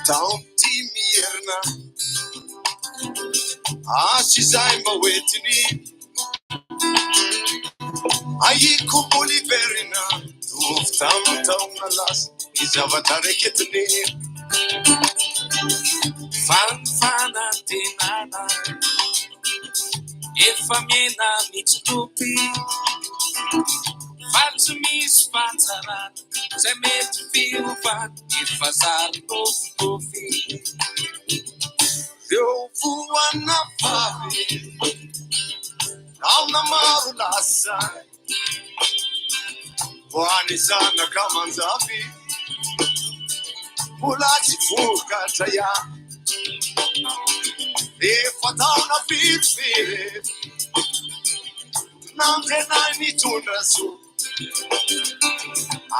Taonty mierina azy izay mba hoentiny ahiko mbola hiverina tovy tamin'ny taona lasa ny zavatra reketiny Fa ny fanantenana efa mihena mitsilopy fa tsy misy fahatsarana izay mety fiovana efa zary nofinofy. Ireo voana vavy taona maro lasa ho an'ny zanaka aman-jafy mbola tsy vokatra ihany. Efa taona firifiry nantenainy nitondra soa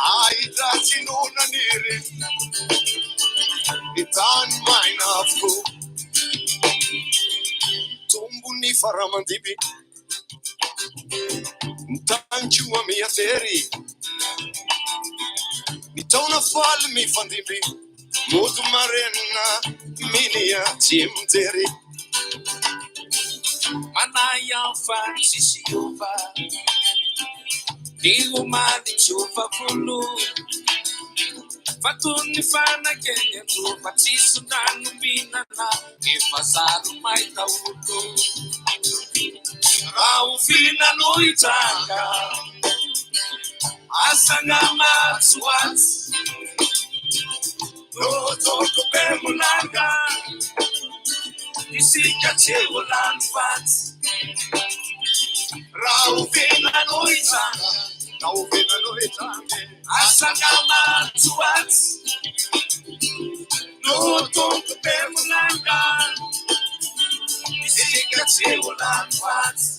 ahitra tsy no naniry ny tany maina avokoa. Tombony faramandimby ny tany koa mihatery ny taona faly mifandimby mody marenina minia tsy mijery. Manahy aho fa tsisy hiova ny omaly tsy hova volo fa toy ny fanakeny an-drova tsisy rano mihinana efa zary may daholo. Raha oviana no hitranga asa angamba tsy ho atsy no toko be molanga isika tsy ho lany fatsy. Raha oviana no hitranga Raha oviana no hitranga asa angamba tsy ho atsy no toko be molanga isika tsy ho lany fatsy.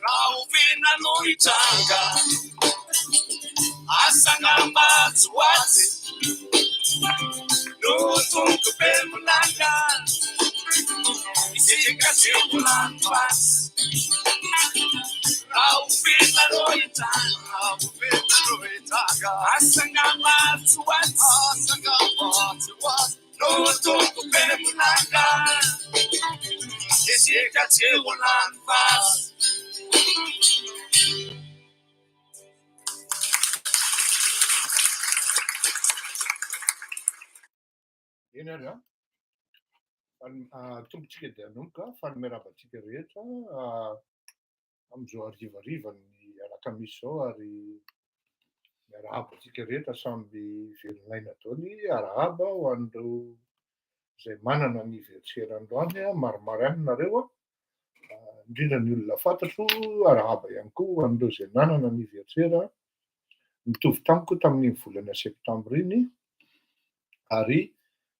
Raha oviana no hitranga asa angamba tsy ho atsy no toko be molanga isika tsy ho lany fatsy. Raha oviana no hitranga Raha oviana no hitranga asa angamba tsy ho atsy asa angamba tsy ho atsy no toko be molanga isika tsy ho lany fatsy. Eny ary an, tompontsika dia hanomboka, faly miarahaba antsika rehetra amin'izao harivarivan'ny alakamisy izao ary miarahaba antsika rehetra samby velon'aina daholo, arahaba ho an'ireo izay manana anniversaire androany, maromaro ihany nareo an, indrindra ny olona fantatro, arahaba ihany koa ho an'ireo izay nanana anniversaire mitovy tamiko tamin'iny volana septambra iny ary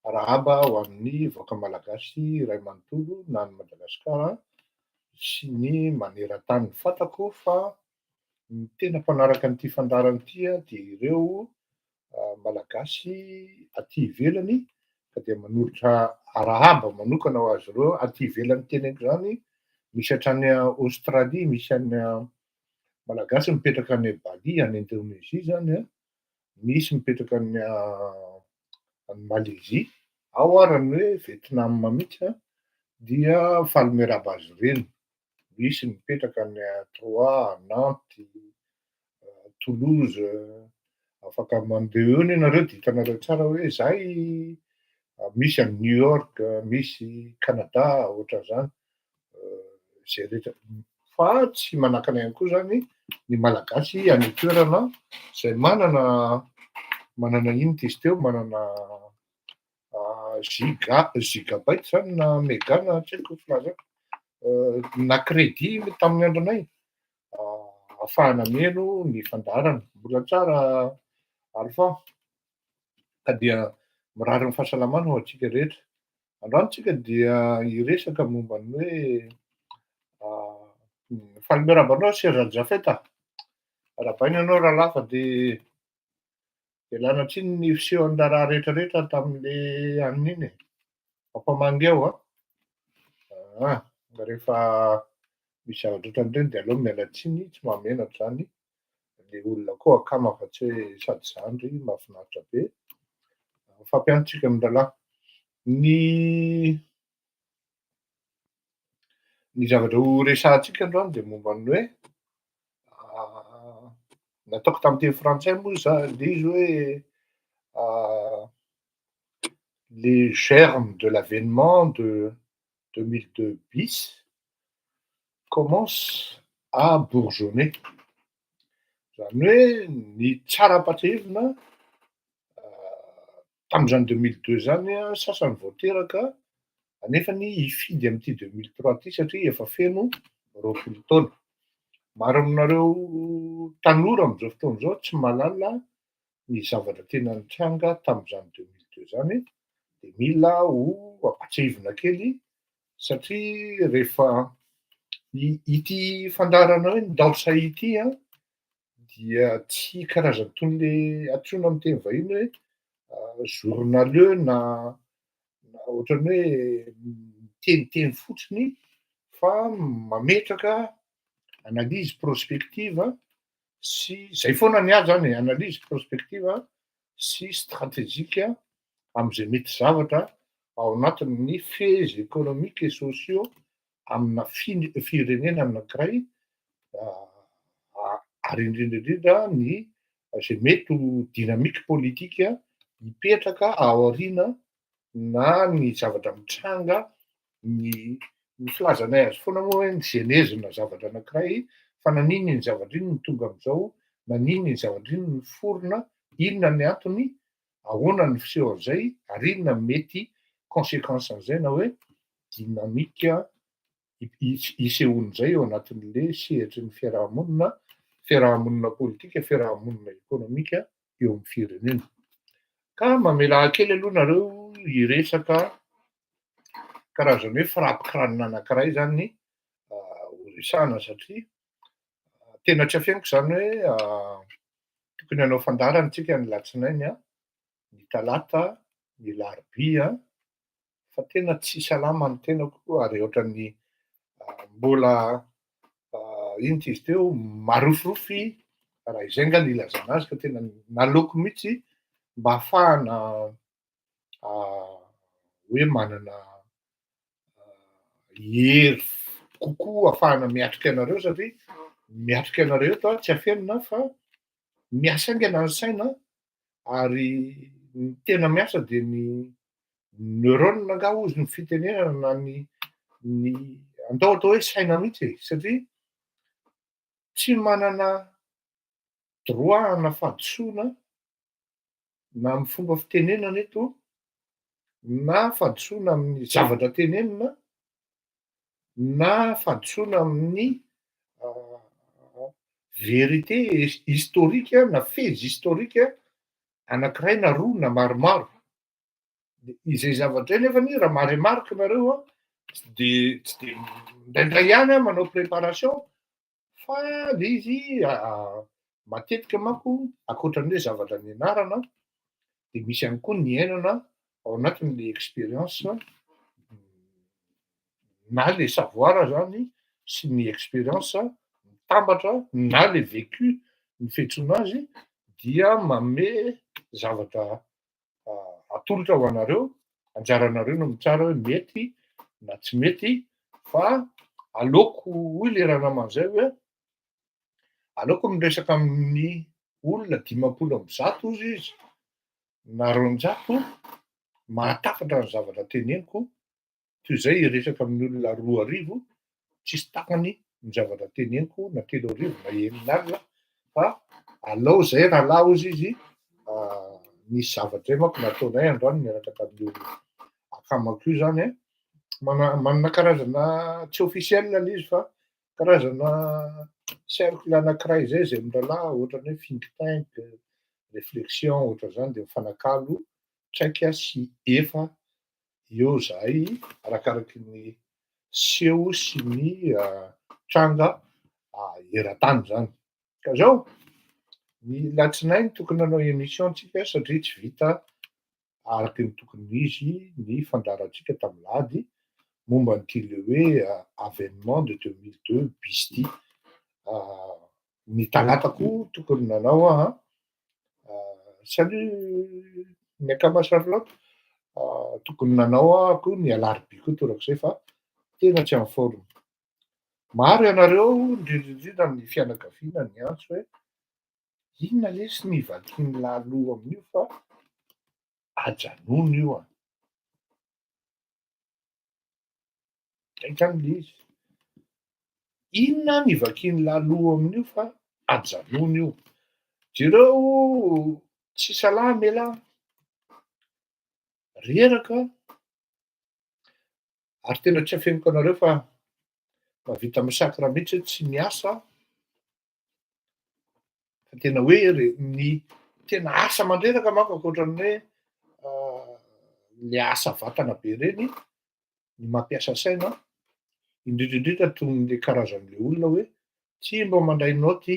arahaba ho an'ny vahoaka malagasy iray manontolo na any Madagasikara sy ny maneran-tany. Fantako fa ny tena mpanaraka an'ity fandaharana ity dia ireo malagasy aty ivelany ka dia manolotra arahaba manokana ho azy ireo aty ivelany teneniko izany misy hatrany Aostralia, misy any malagasy mipetraka any Bali, any Indonesia izany an, misy mipetraka any any Malaisie, ao ary ny hoe Vietnam mihitsy an, dia faly miarahaba azy ireny, misy mipetraka any Troyes, Nantes, Toulouse, afaka mandeha eo anie nareo de hitanareo tsara hoe zay misy any New York, misy Canada, ohatran'izany zay rehetra. Fa tsy manakana ihany koa zany ny Malagasy any an-toerana zay manana ino ty izy teo, manana giga, gigabyte zany na méga na tsy haiko filazana, na crédit tamin'ny andronay ahafahana mihaino ny fandaharana. Mbola tsara Alpha, ka dia mirary ny fahasalamana ho antsika rehetra. Androany tsika dia hiresaka momba ny hoe faly miarahaba anao Serge Jafeta. Arahabaina ianao rahalahy fa de ialana tsiny ny fisehon'ny raharaha rehetrarehetra tamin'le anina iny e. Mampamangy ao a. Rehefa misy zavatra ohatran'ireny de aleo miala tsiny, tsy mahamenatra zany. Le olona koa akama fa tsy hoe sady zandry mahafinaritra be. Mifampiantsika amin'ny rahalahy. Ny zavatra ho resahantsika androany de momba ny hoe nataoko tamin'ny teny frantsay moa za le izy hoe les germes de l'avènement de 2002 bis commence à bourgeonner. Zany hoe ny tsara ampatsiahivina tam'izany 2002 zany a, sasany vao teraka anefany hifidy am'ity 2003 ty satria efa feno 20 taona. Maro aminareo tanora am'izao fotoana zao tsy mahalala ny zavatra tena nitranga tam'izany 2002 zany, de mila ho ampatsiahivina kely satria rehefa ity fandaharana hoe Ndao Say ity a dia tsy karazany toy ny le antsoina amy teny vahiny hoe journaleux na ohatrany hoe miteniteny fotsiny fa mametraka analyse prospective sy zay foana ny ahy zany e, analyse prospective sy stratégique am'izay mety zavatra ao anatin'ny faits économiques et sociaux amina firenena anankiray, ary indrindraindrindra ny zay mety ho dynamique politique hipetraka aoriana na ny zavatra mitranga. Ny filazanay azy foana moa hoe ny genèse-na zavatra anankiray, fa nanino iny zavatra iny no tonga am'izao, nanino iny zavatra iny no forona, inona ny antony, ahoana ny fisehon'izay, ary inona mety conséquence an'izay na hoe dynamique isehoan'izay eo anatin'le sehatry ny fiarahamonina politika, fiarahamonina ekonomika eo amy firenena. Ka mamela kely aloha nareo hiresaka karazany hoe frappe crâne anankiray zany ho resahana, satria tena tsy afeniko zany hoe tokony hanao fandaharana tsika ny latsinainy a, ny talata, ny larobia, fa tena tsy salama ny tenako ary ohatran'ny mbola ino ty izy teo, marofirofy raha izay nga ny ilazana azy, fa tena naleoko mihitsy mba ahafahana hoe manana hery kokoa ahafahana miatrika anareo, satria miatrika anareo eto a tsy afenina fa miasa aingana ny saina ary ny tena miasa de ny neurone nga ozy ny fitenenana na ny andao atao hoe saina mihitsy e, satria tsy manana droit na fahadisoana na amy fomba fitenenana eto na fahadisoana amin'ny zavatra tenenina na fahadisoana amin'ny vérité historique na faits historique anankiray na roa na maromaro. De izay zavatra iny nefany raha marimarika nareo a, tsy de indraindray ihany aho manao préparation, fa le izy matetika manko ankoatran'ny hoe zavatra nianarana de misy ihany koa ny iainana ao anatin'le expérience na le savoir zany sy ny expérience mitambatra na le vécu ny fiantsoana azy dia manome zavatra atolotra ho anareo. Anjaranareo no mitsara hoe mety na tsy mety, fa aleoko hoy le raha naman'izay hoe aleoko miresaka amin'ny olona 150 hozy izy na 200 mahatakatra ny zavatra teneniko toy izay hiresaka amin'ny olona 2000 tsisy takany ny zavatra teneniko na 3000 na 6000 fa alao zay rahalahy hozy izy. Nisy zavatra zay manko nataonay androany niaraka tamin'io akamako io zany an, manana karazana tsy officiel le izy fa karazana cercle anankiray zay zay mirahalahy ohatran'ny hoe think tank, réflexion ohatran'izany, de mifanakalo traika sy efa eo zahay arakaraky ny seho sy ny tranga eran-tany zany. Ka zao, ny latsinainy tokony hanao émission tsika satria tsy vita araky ny tokony izy ny fandaharantsika tamy lahady momba an'ity le hoe avènement de 2002 bis ty. Ny talata koa tokony nanao aho an, salut ny akama Charlotte, tokony nanao aho koa ny alarobia koa torak'izay fa tena tsy en forme. Maro ianareo, indrindrindrindra ny fianakaviana, ny antso hoe inona lesy ny ivadiky ny laloha amin'io fa ajanony io an. Zay zany le izy. Inona ny ivakian'ny laloha amin'io fa ajanony io. Jereo tsy salama elah, reraka ary tena tsy afeniko anareo fa mahavita misacre mihitsy hoe tsy miasa fa tena hoe re ny tena asa mandreraka manko ankoatran'ny hoe le asa vatana be reny ny mampiasa saina, indrindrindrindra toy ny karazan'le olona hoe tsy mba mandray naoty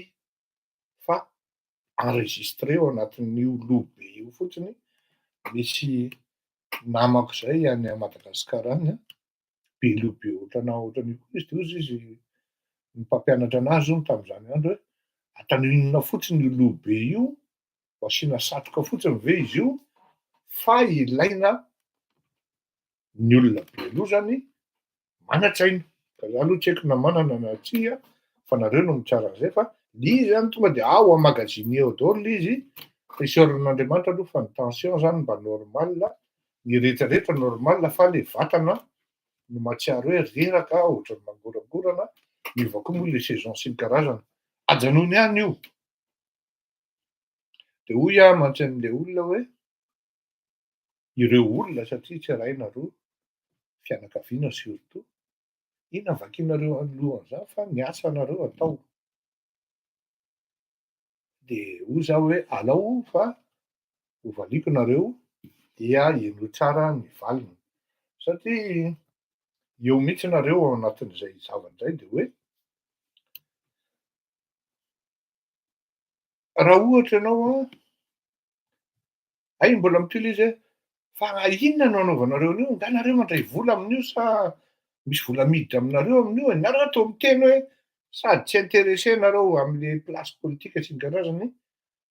fa enregistré ao anatin'io loha be io fotsiny. Misy namako zay any Madagasikara any an, be loha be ohatrana ohatran'io koa izy, de hozy izy ny mpampianatra anazy hono tam'izany andro hoe atanio inona fotsiny io loha be io, ho asiana satroka fotsiny ve izy io fa ilaina ny olona be loha zany manan-tsaina. Ka za aloha tsy haiko na manana na tsia fa nareo no mitsara an'izay, fa le izy zany tonga de ao emmagasiné ao daholo le izy. Fa isaoran'Andriamanitra aloha fa ny tension zany mba normal, ny rehetrarehetra normal, fa le vatana no mahatsiaro hoe reraka ohatran'ny mangorangorana, miova koa moa le saison sy ny karazana. Ajanony ihany io. De hoy aho mantsy an'le olona hoe ireo olona, satria tsy ray na roa, fianakaviana surtout, inona vakinareo alohan'izany fa ny asanareo atao. De hoy zaho hoe alao fa hovaliko nareo dia henoy tsara ny valiny satria eo mihitsy nareo ao anatin'izay zavatra zay. De hoe raha ohatra ianao an, ay mbola mitohy izy hoe fa inona no anaovanareo an'io, nga nareo mandray vola amin'io sa misy vola miditra aminareo amin'io e? Nareo atao miteny hoe sady tsy intéressé nareo am'le place politique sy ny karazany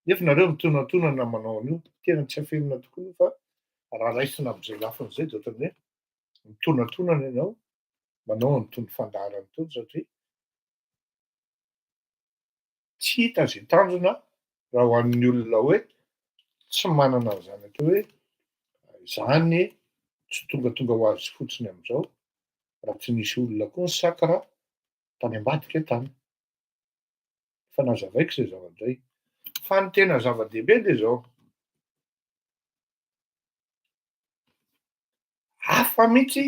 nefa nareo mitonantonana manao an'io. Tena tsy afenina tokoa io fa raha raisina am'izay lafiny zay de ohatrany hoe mitonantonana ianao manao an'itony fandaharana itony satria tsy hita zay tanjona raha ho an'ny olona hoe tsy manana an'izany atao hoe zany, tsy tongatonga ho azy fotsiny am'izao raha tsy nisy olona koa ny sacre tany ambadika tany. Fa nazavaiko zay zavatra zay. Fa ny tena zava-dehibe de zao, hafa mihitsy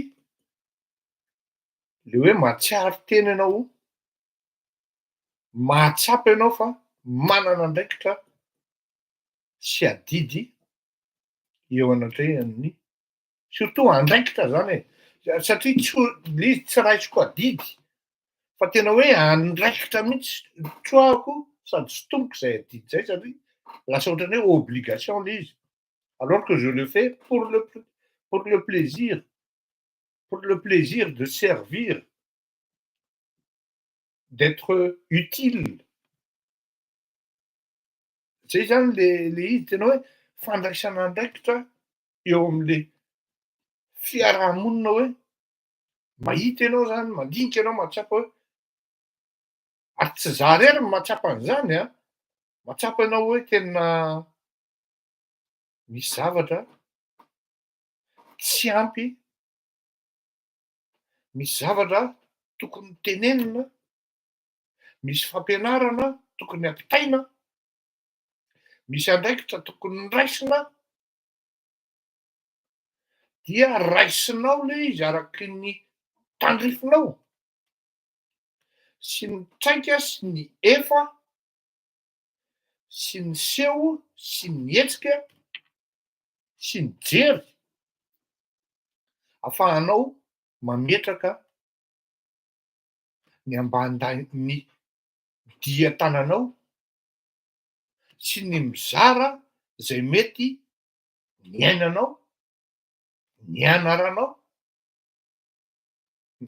le hoe mahatsiaro tena ianao, mahatsapa ianao fa manana andraikitra sy adidy eo anatrehan'ny, surtout andraikitra zany e, satria tsy le izy tsy raisiko adidy fa tena hoe andraikitra mihitsy tsoahako sady sintomiko zay adidy zay satria lasa ohatrany hoe obligation le izy, alors que je le fais pour le plaisir, pour le plaisir de servir, d'être utile. Zay zany le izy, tena hoe fandraisana andraikitra eo am'le fiarahamonina, hoe mahita ianao zany, mandinika ianao, mahatsapa hoe ary tsy za rery no mahatsapa an'izany a. Mahatsapa ianao hoe tena misy zavatra tsy ampy, misy zavatra tokony tenenina, misy fampianarana tokony ampitaina, misy andraikitra tokony raisina, dia raisinao le izy araky ny tandrifinao sy ny traika sy ny efa sy ny seho sy ny hetsika sy ny jery afahanao mametraka ny ambanindahin'ny dian-tananao sy ny mizara zay mety niainanao, nianaranao,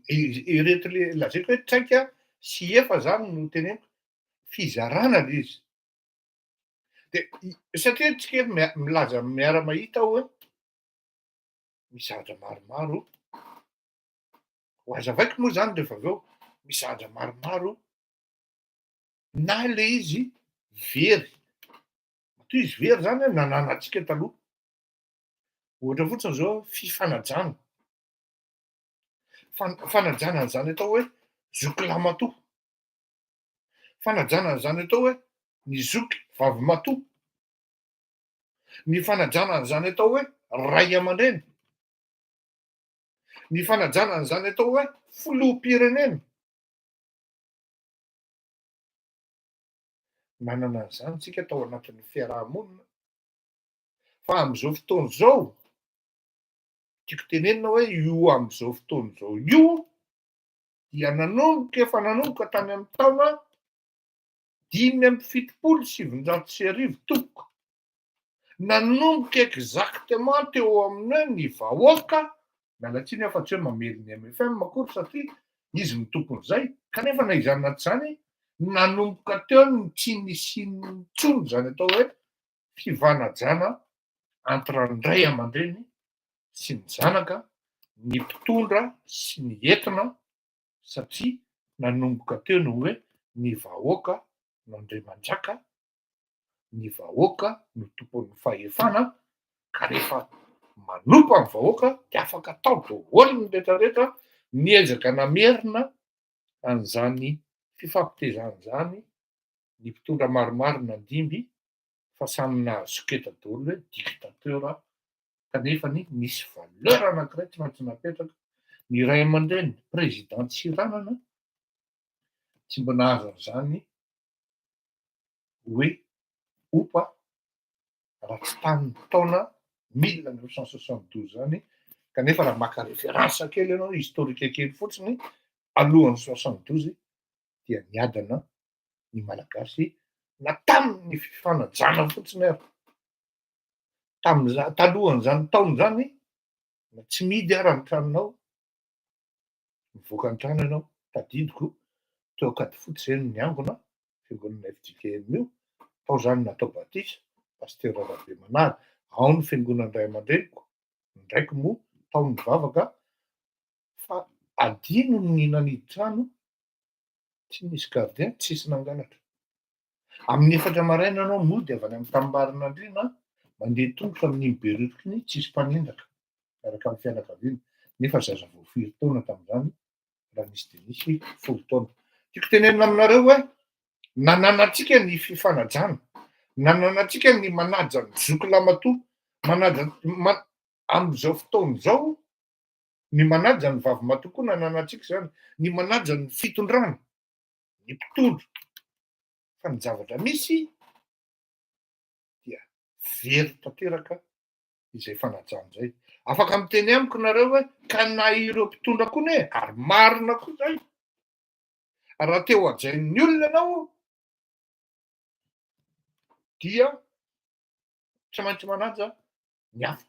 ireto le lazaiko hoe traika sy efa zany no teneniko, fizarana le izy. De satria tsika milaza miara-mahita hoe misy zavatra maromaro, ho hazavaiko moa zany rehefa avy eo, misy zavatra maromaro na le izy very, matoa izy very zany an, nananantsika taloha, ohatra fotsiny zao fifanajana, fanajana an'izany atao hoe zoky lamatoa, fanajana an'izany atao hoe ny zoky vavimatoa, ny fanajana an'izany atao hoe ray aman-dreny, ny fanajana an'izany atao hoe filoham-pirenena. Nanana an'izany tsika tao anatin'ny fiaraha-monina, fa amin'izao fotoana izao, tiako tenenina hoe io amin'izao fotoana izao io dia nanomboka efa nanomboka tany amin'ny taona 1975 tompoko, nanomboka exactement teo amin'ny hoe ny vahoaka, miala tsiny aho fa tsy hoe mamely ny MFM akory satria izy no tompon'izay, kanefa na izany na tsy izany nanomboka teo ny tsy nisiany intsony izany atao hoe fivanajana entre ny ray aman-dreny sy ny zanaka, ny mpitondra sy ny entina satria nanomboka teo ny hoe ny vahoaka no andriamanjaka, ny vahoaka no tompon'ny fahefana ka rehefa manompa ny vahoaka de afaka atao daholo ny rehetra rehetra, niezaka namerina an'izany fifampitezana izany ny mpitondra maromaro nandimby fa samy nahazo soketa daholo hoe dictateur kanefany nisy valeur anankiray tsy maintsy napetraka, ny ray aman-dreny président Tsiranana tsy mba nahazo an'izany hoe opa raha tsy tamin'ny taona 1972 zany, kanefa raha maka référence kely ianao historique kely fotsiny alohan'ny 72 dia niadana ny Malagasy na tamin'ny fifanajana fotsiny ary. Tamin'izany, talohan'izany taona izany, na tsy mihidy ara ny tranonao, mivoaka ny trano ianao, tadidiko teo Ankadifotsy izay no niangona, fiangonana FJKM io, tao izany natao batisa, Pasitera Rabemanary, ao ny fiangonan'ny ray aman-dreniko, ny raiko moa tao nivavaka, fa adino ny nanidy trano, tsy nisy gardien, tsisy nangalatra. Amin'ny 4 maraina ianao mody avy any amin'ny tanimbarin'Andriana, mandeha tongotra amin'iny Behoririka iny, tsisy mpanendaka, miaraka amin'ny fianakaviana, nefa zaza vao firy taona tamin'izany, raha nisy dia nisy 10 taona. Tiako tenenina aminareo hoe nananantsika ny fifanajana, nananantsika ny manaja ny zoky lamatoa, manaja amin'izao fotoana izao, ny manaja ny vavimatoa koa nananantsika izany, ny manaja ny fitondrana, ny mpitondra, fa ny zavatra misy dia very tanteraka izay fanajana izay. Afaka miteny amiko nareo hoe ka na ireo mpitondra koa ne, ary marina koa zay, raha te ho hajain'ny olona ianao dia tsy maintsy manaja ny hafa.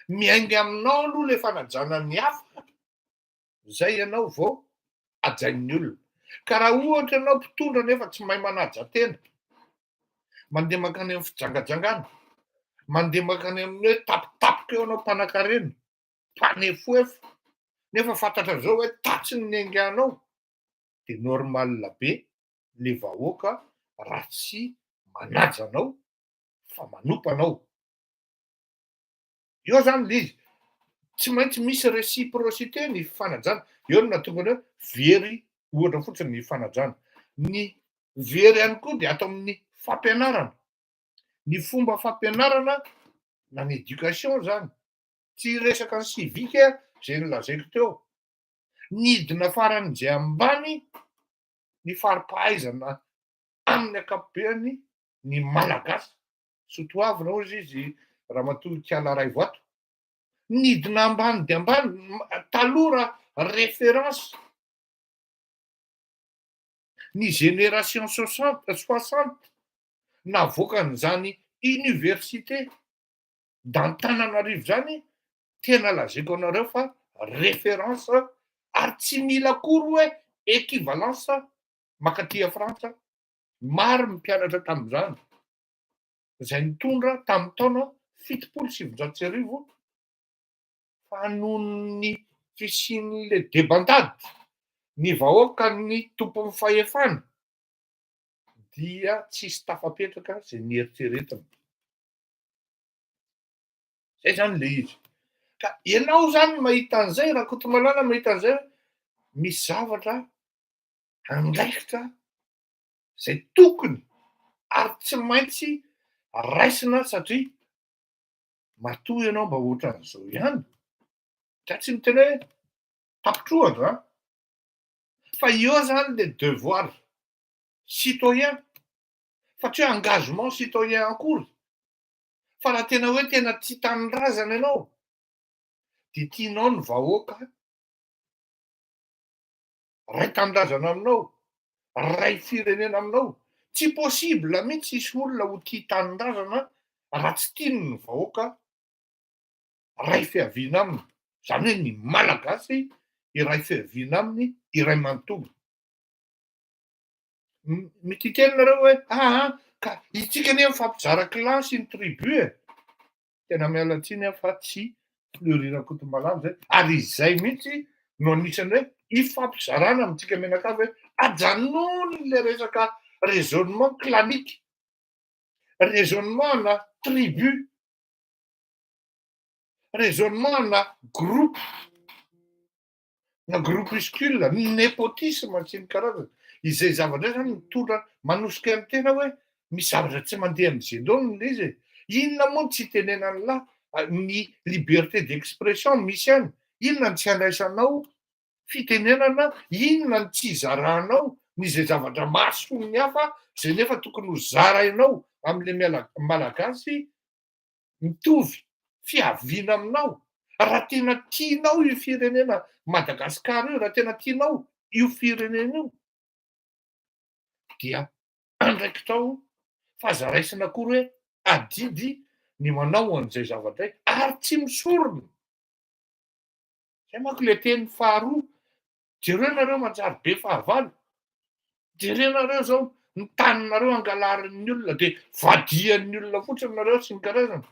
Miainga aminao aloha le fanajana ny hafa, zay ianao vao hajain'ny olona. Ka raha ohatra ianao mpitondra nefa tsy mahay manaja tena, mandeha mankany amin'ny fijangajangana, mandeha mankany amin'ny hoe tapitapoka eo ianao mpanankarena, mpanefoefo, nefa fantatra zao hoe tatsy ny niainganao, de normal be le vahoaka. raha tsy manaja anao fa manompa anao. Eo zany le izy, tsy maintsy misy réciprocité ny fanajana, eo no nahatonga ny hoe very ohatra fotsiny ny fanajana. Ny very ihany koa de ato amin'ny fampianarana, ny fomba fampianarana na ny éducation zany, tsy hiresaka ny civique zay nolazaiko teo, nidina faran'izay ambany ny fari-pahaizana amin'ny ankapobeany ny Malagasy, soatoavina hozy izy Ramatoa Ikala Raivoato, nidina ambany dia ambany, taloha raha référence ny génération 60 navoakan'izany université d'Antananarivo zany, tena lazaiko anareo fa référence, ary tsy mila akory hoe équivalence makaty a Frantsa. Maro ny mpianatra tamin'izany zay nitondra tamin'ny taona 1970, fa noho ny fisian'le débandade ny vahoaka ny tompon'ny fahefana dia tsisy tafapetraka zay nieritreretina zay zany le izy. Ka ianao zany mahita an'izay, Rakotomalala mahita an'izay hoe misy zavatra andraikitra zay tokony ary tsy maintsy raisina, satria matoa ianao mba ohatran'izao ihany, ka tsy miteny hoe tapitrohatra fa eo zany le devoir citoyen, fa tsy hoe engagement citoyen akory, fa raha tena hoe tena tia tanindrazana ianao de tianao ny vahoaka ray tanindrazana aminao, ray firenena aminao. Tsy possible mihitsy isy olona ho tia tanindrazana raha tsy tiany ny vahoaka ray fiaviana aminy, zany hoe ny Malagasy iray fiaviana aminy iray manontolo. Mititeny nareo hoe aa ka itsika anie mifampizara clan sy ny tribu e. Tena miala tsiny aho fa tsy Fleury Rakotomalala zay, ary izay mihitsy no anisany hoe ifampizarana amintsika mianakavy hoe ajanony le resaka raisonnement clanique, raisonnement na tribu, raisonnement na groupe na groupuscule, ny népotisme sy ny karazany. Izay zavatra zay zany mitondra manosika ny tena hoe misy zavatra tsy mandeha am'izay laoniny le izy e. Inona moa no tsy itenenany lahy ny liberté d'expression misy any? Inona no tsy andraisanao fitenenana? Inona no tsy izaranao ny zay zavatra mahasoa ny hafa zay nefa tokony ho zarainao am'le miala Malagasy mitovy fiaviana aminao? Raha tena tianao io firenena Madagasikara io, raha tena tianao io firenena io, dia andraikitrao fa aza raisina akory hoe adidy ny manao an'izay zavatra y, ary tsy misorona zay manko le teny faharoa. Jereo nareo manjary be fahavalo, jerenareo zao ny taninareo angalarin'ny olona de vadian'ny olona fotsiny nareo sy ny karazany,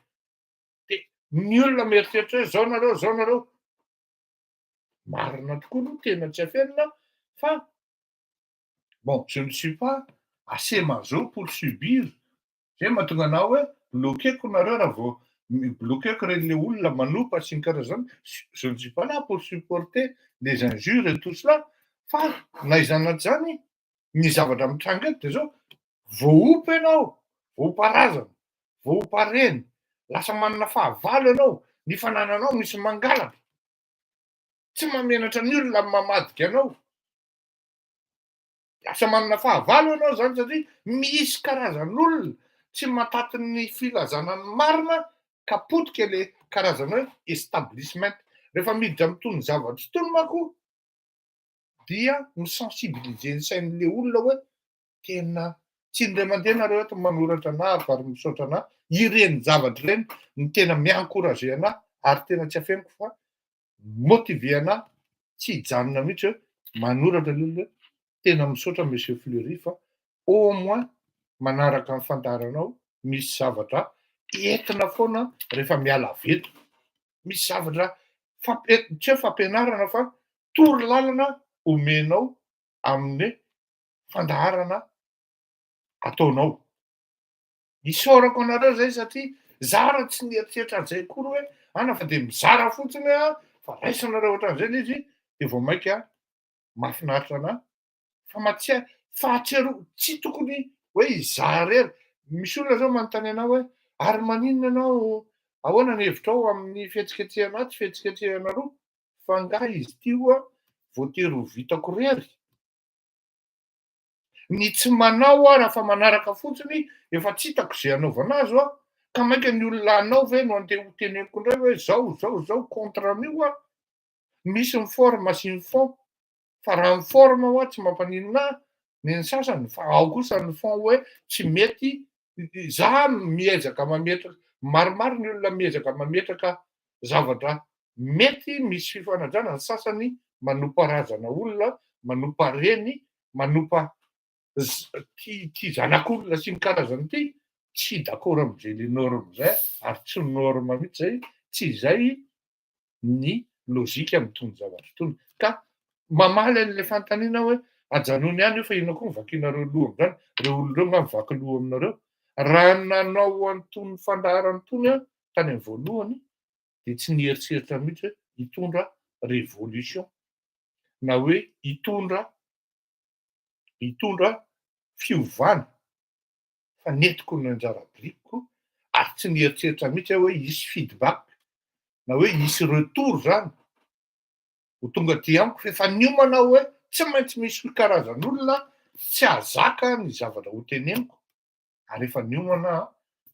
de ny olona mieritreritra hoe zao nareo, zao nareo. Marina tokoa aloha, tena tsy afenina fa bon, je ne suis pas assez maso pour subir zay mahatonga anao hoe bloqueko nareo raha vao bloqueko reny le olona manopa sy ny karazany. Je ne suis pas là pour supporter les injures et tout cela, fa na izany anaty zany ny zavatra mitranga eto de zao: voaompa ianao, voaompa razana, voaompa reny, lasa manana fahavalo ianao, ny fanananao misy mangalatra, tsy mamenatra ny olona mamadika anao, lasa manana fahavalo ianao zany satria misy karazan'olona tsy mataty ny filazana ny marina, ka potika le karazana hoe establishment. Rehefa miditra am'tony zavatra tony manko dia misensibiliser ny sain'le olona hoe tena tsy indray mandeha nareo eto manoratra anahy ary misaotra anahy. Ireny zavatra ireny ny tena mi-encourager anahy, ary tena tsy afeniko fa motiver anahy tsy hijanona mihitsy hoe manoratra ny olona hoe tena misaotra monsieur Fleury fa au moins manaraka ny fandaharanao, misy zavatra entina foana rehefa miala avy eto, misy zavatra tsy hoe fampianarana fa toro lalana omenao amin'ny fandaharana. ataonao. Isaorako anareo zay satria za raha tsy nieritreritra an'izay akory hoe ana fa de mizara fotsiny a, fa raisinareo ohatran'izay le izy, de vao mainka mahafinaritra anahy fa mahatsia- fahatsiaro tsy tokony hoe izaho irery. Misy olona zao manontany anahy hoe ary maninona ianao, ahoana ny hevitrao amin'ny fihetsiketsehana atsy, fihetsiketsehana aroa? Fa angaha izy ity oa voatery ho vitako rery? Ny tsy manao aho raha fa manaraka fotsiny efa tsy hitako zay anaovana azy oa, ka mainka ny olona hanao ve no andeha ho teneniko indray hoe zao zao zao contre an'io aho? Misy ny forme sy ny fond, fa raha ny forme hoa tsy mampaninona ahy ny ny sasany, fa ao kosa ny fond hoe tsy mety. Za miezaka mametraka, maromaro ny olona miezaka mametraka zavatra mety misy fifanajana, ny sasany manompa razana olona, manompa reny, manompa ty zanak'olona sy ny karazany ity. Tsy d'accord am'izay le norme zay, ary tsy norme mihitsy zay, tsy izay ny lozika mitony zavatra itony. Ka mamaly an'le fanontaniana hoe ajanony ihany io, fa inona koa mivakinareo loha am'izany reo olo reo nga mivaky loha aminareo? Raha nanao an'itony fandaharana itony a tany amin'ny voalohany, de tsy nieritreritra mihitsy hoe hitondra révolution na hoe hitondra fiovana, fa nentiko ny anjara birikiko, ary tsy nieritreritra mihitsy aho hoe hisy feedback na hoe hisy retour zany ho tonga aty amiko, fa efa niomana aho hoe tsy maintsy misy karazan'olona tsy ahazaka ny zavatra ho teneniko, ary efa niomana aho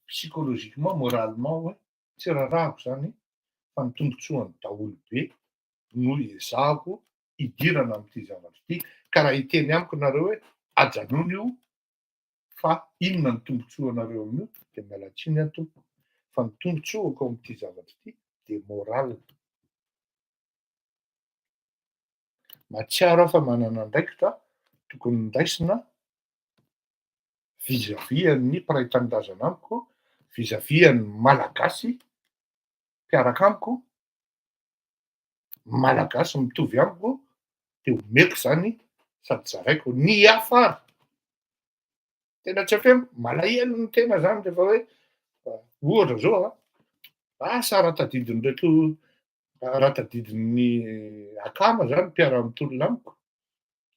psychologiquement, moralement, hoe tsy raharahako zany fa ny tombontsoan'ny daholo be no ezahako hidirana am'ity zavatra ity. Ka raha hiteny amiko nareo hoe ajanony io, fa inona ny tombontsoanareo amin'io, de miala tsiny aho tompoko, fa ny tombontsoako amin'ity zavatra ity de moral. Mahatsiaro aho fa manana andraikitra tokony ndraisina vis-à-vis an'ny mpiray tanindrazana amiko, vis-à-vis an'ny Malagasy mpiaraka amiko, Malagasy mitovy amiko, de omeko zany sady zaraiko ny hafa. Ary tena tsy afeniko, malahelo ny tena zany rehefa hoe ohatra zao a, asa raha tadidin'reto, raha tadidin'ny akama zany mpiara-mitolona amiko,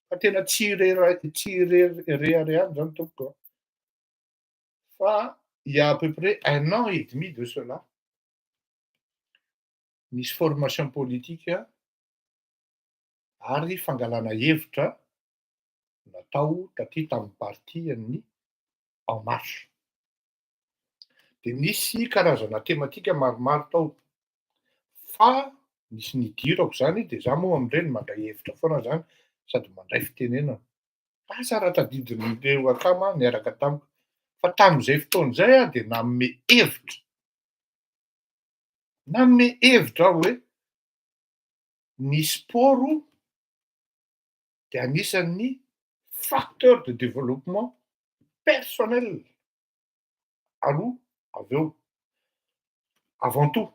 fa tena tsy rera tsy reharehany zany tompoko a, fa il y a à peu près un an et demi de cela, misy formation politique ary fangalana hevitra natao taty tamin'ny parti an'ny En Marche, de nisy karazana tematika maromaro tao, fa nisy nidirako zany, de za moa amindreny mandray hevitra foana zany sady mandray fitenenana. Asa raha tadidin'ireo akama niaraka tamiko, fa tam'izay fotoana zay aho de nanome hevitra aho hoe ny sport de anisan'ny facteur de développement personnel aloha, avy eo avant tout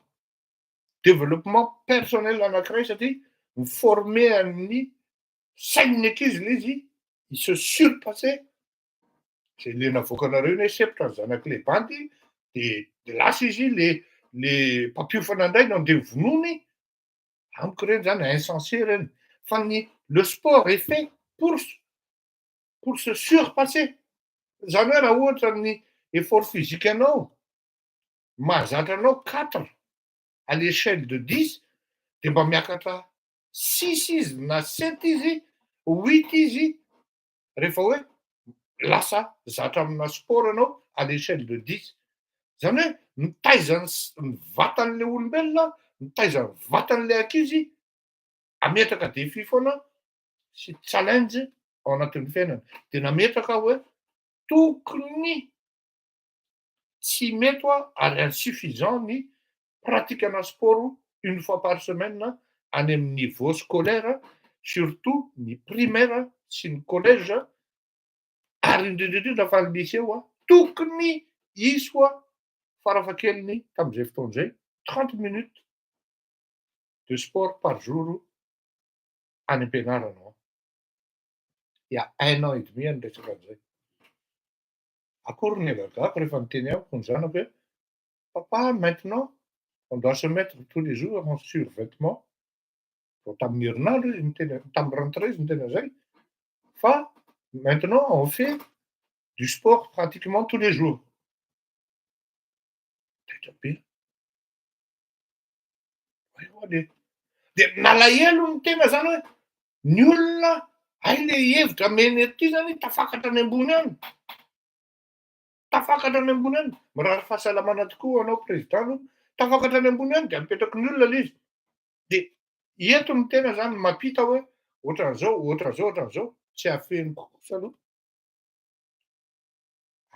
développement personnel anankiray, satria miforme an'ny sain'ny ankizy le izy i se surpasser. Zay le navoakanareo iny hoe sempotra ny zanak'le bandy, de lasa izy le mpampiofana indray no andeha vonony. Amiko reny zany insensé reny, fa ny le sport est fait pour se surpasser. Zany hoe raha ohatra ny effort physique anao mahazatra anao 4 à l'échelle de 10, de mba miakatra 6 izy na 7 izy, 8 izy, rehefa hoe lasa zatra amina sport anao à l'échelle de 10. Zany hoe mitaizany ny vatan'le olombelona, mitaiza ny vatan'le ankizy ametraka défi foana sy challenge ao anatin'ny fiainana. De nametraka hoe tokony tsy mety oa ary insuffisant ny pratikana sport une fois par semaine any amin'ny niveau scolaire, surtout ny primaire sy ny collège, ary indrindrindrindra fa ny lycée oa tokony isy oa farafahakeliny tam'izay fotoana zay 30 minutes de sport par jour any am-pianarana ao. Il y a un an et demi any resaka an'izay. Akory ny hagagako rehefa niteny amiko ny zanako hoe: "Papa, maintenant on doit se mettre tous les jours en survêtement." Vao tamin'ny herinandro izy niteny, tamin'ny rentrée izy niteny an'izay, fa maintenant on fait du sport pratiquement tous les jours. Taitra be. Aioa le de nalahelo ny tena zany hoe ny olona ay le hevitra meny aty zany tafakatra any ambony any. Tafakatra any ambony any. Mirary fahasalamana tokoa anao, président, aloha. Tafakatra any ambony any de apetraky ny olona le izy. De eto ny tena zany mampita hoe ohatran'izao, ohatran'izao, ohatran'izao, tsy afeniko kosa aloha.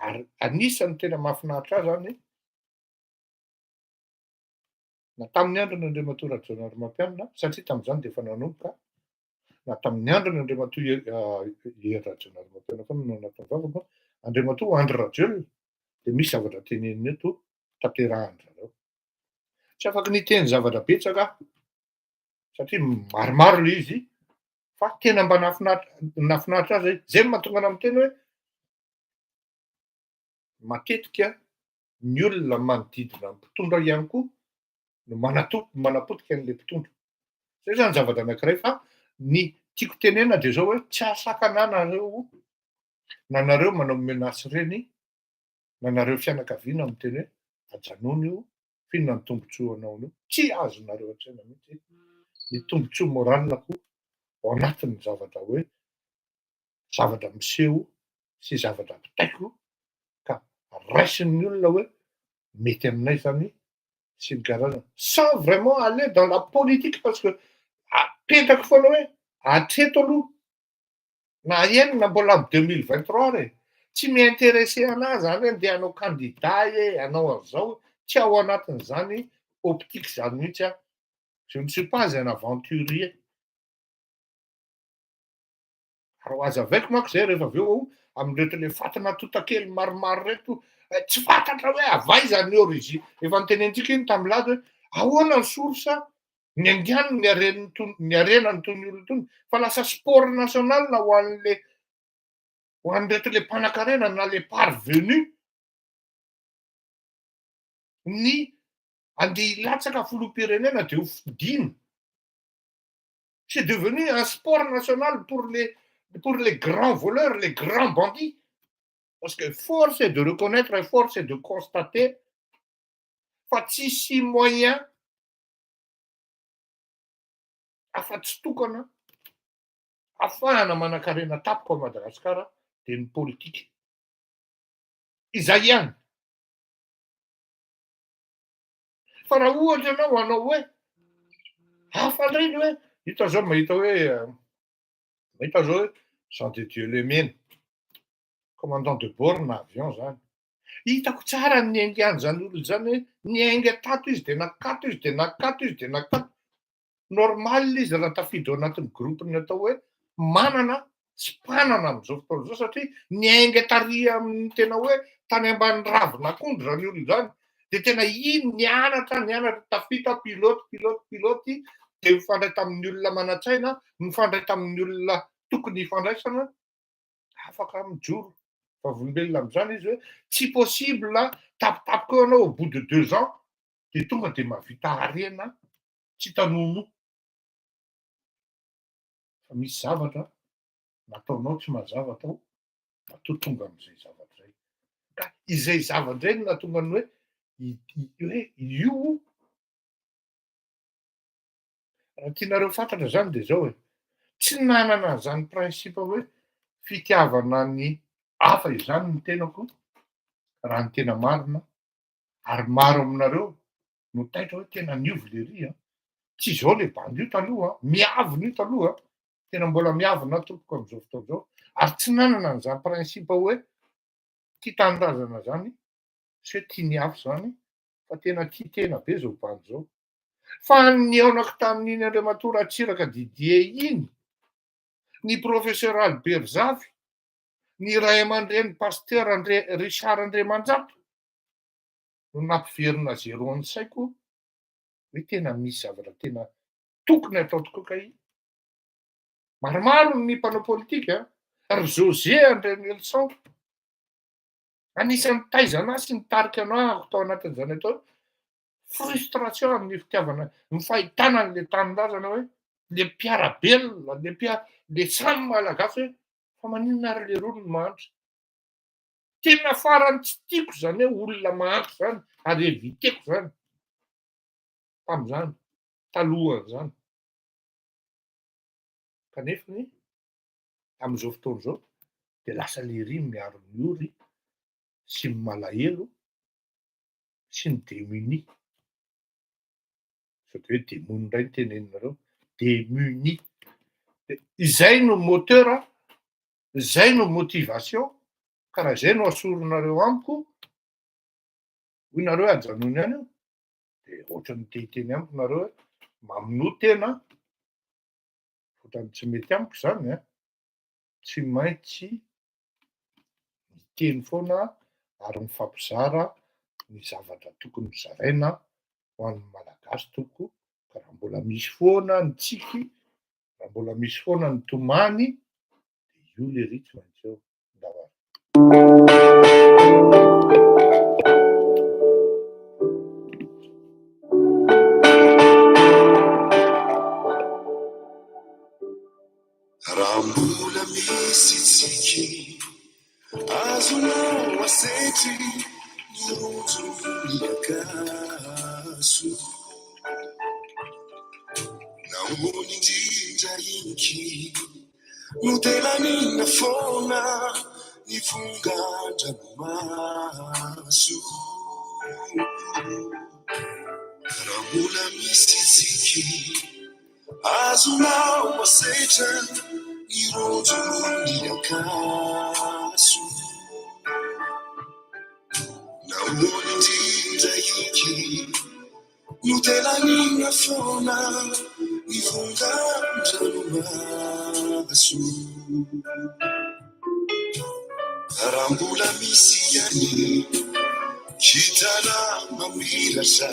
Ary anisan'ny tena mahafinaritra ahy zany na tamin'ny androny Andriamatoa Rajaonarimampianina, satria tam'izany de efa nanomboka, na tamin'ny androny Andriamatoa Hery Rajaonarimampianina koa no anatin'ny vavako, Andriamatoa Andry Rajoelina, de misy zavatra teneniny eto tanterahan zareo. Tsy afaky niteny zavatra betsaka aho satria maromaro le izy, fa tena mba nahafinaritra azy zay. Zay no mahatonga ana miteny hoe matetika ny olona manodidina ny mpitondra ihany koa no manapotika an'le mpitondra. Zay zany zavatra anankiray, fa ny tiako tenena de zao hoe tsy ahasakana nareo, na nareo manao menace reny, na nareo fianakaviana miteny hoe ajanony io, f'inona ny tombotsoanao an'io, tsy azonareo an-tsaina mihitsy ny tombotsoa moral ko ao anatin'ny zavatra hoe zavatra miseho sy zavatra ampitaiko ka raisin'ny olona hoe mety aminay zany sy ny karazana, sans vraiment aller dans la politique, parce que apetrako foana hoe hatreto aloha na enina mbola amy 2023 re, tsy mi-intéressé anazy zany hoe andeha hanao candidat e, hanao an'izao, tsy ao anatin'izany optique zany mihitsy aho. Je ne suis pas un aventurier. Ary ho azavaiko manko zay rehefa avy eo am'reto le fatina totakely maromaro reto tsy fantatra hoe avaiza ny origine. Efa nitenentsika iny tamy lady hoe ahoana ny source ny andiany ny aren'ny tony, ny arenany tony olona tony, fa lasa sport national ho an'reto le mpanan-karena na le parvenu ny andeha hilatsaka filoham-pirenena de ho fidina. C'est devenu un sport national pour les grands voleurs, les grands bandits, parce que force est de reconnaître et force est de constater fa tsisy moyen afa-tsy tokana ahafahana manan-karena tapoko a Madagasikara de ny politika izay ihany. Fa raha ohatra ianao hanao hoe hafa indray ny hoe hita zao, mahita zao hoe Jean de Dieu Lemena, commandant de bord na avion zany, hitako tsara ny niaingany zany olona zany hoe niainga tato izy de nakato izy de nakato izy de nakato. Normal izy raha tafiditra ao anatin'ny groupe ny atao hoe manana sy mpanana am'izao fotoana zao, satria niainga tary amin'ny tena hoe tany ambany ravin'akondro zany olona zany, de tena iny nianatra, nianatra, tafita pilote, pilote, pilote, de mifandray tamin'ny olona manan-tsaina, mifandray tamin'ny olona tokony hifandraisana, afaka mijoro vavolombelona am'izany izy hoe tsy possible tapitapika eo anao au bout de 2 ans de tonga de mahavita harena tsy hitanono, fa misy zavatra nataonao tsy mazava tao matoa tonga am'izay zavatra zay. Ka izay zavatra zay no nahatonga ny hoe hoe io raha tianareo fantatra zany de zao hoe tsy nanana an'izany principe hoe fitiavana ny hafa izany ny tenako raha ny tena marina. Ary maro aminareo no taitra hoe tena niovy le ry a, tsy zao le bandy io taloha, miavina io taloha, tena mbola miavina tompoko am'izao fotoana zao. Ary tsy nanana an'izany principe hoe tia tanindrazana zany sy hoe tia ny hafa zany, fa tena tia tena be zao bandy zao. Fa nihaonako tamin'iny Andriamatoa Ratsiraka Didier iny, ny professeur Albert Zafy, ny ray aman-dreny pasteur Andre Richard Andriamanjato no nampiverina zéro ny saiko hoe tena misy zavatra tena tokony atao tokoa. Ka i maromaro ny mpanao politika, ry José André Nelson. Anisan'ny nitaiza anah sy nitarika anah tao anatin'izany atao hoe frustration amin'ny fitiavana ny fahitana an'le tanindrazana hoe le mpiara-belona, le mpia- le samy malagasy hoe fa maninona ary leroa no mahantra. Tena farany tsy tiako zany hoe olona mahantra zany ary eviteko zany tam'zany, talohan'zany. Kanefany am'izao fotoana izao de lasa lery miaro ny ory sy ny malahelo sy ny démuni. Sao de hoe demony indray no teneninareo, démuni. De izay no moteur, zay no motivation, ka raha zay no asoronareo amiko, hoy nareo hoe ajanony ihany io, de ohatran'ny te hiteny amiko nareo hoe mamonoa tena, ohatran'ny tsy mety amiko zany an, tsy maintsy miteny foana ary mifampizara ny zavatra tokony hozaraina ho an'ny Malagasy tompoko, ka raha mbola misy foana ny tsiky, raha mbola misy foana ny tomany, de io lery tsy maintsy eo. Ndao ary. Raha mbola misy tsiky azonao asetry ny rojo ny ankaso. Nahoana indrindra inky no tena nina foana ny vongan-dranomaso. Raha mbola misy tsiky azonao asetra ny rojo ny ankaso. Nahoana indrindra inky no tena nina foana ny vongan-dranomaso. Raha mbola misy ihany kintana mamiratra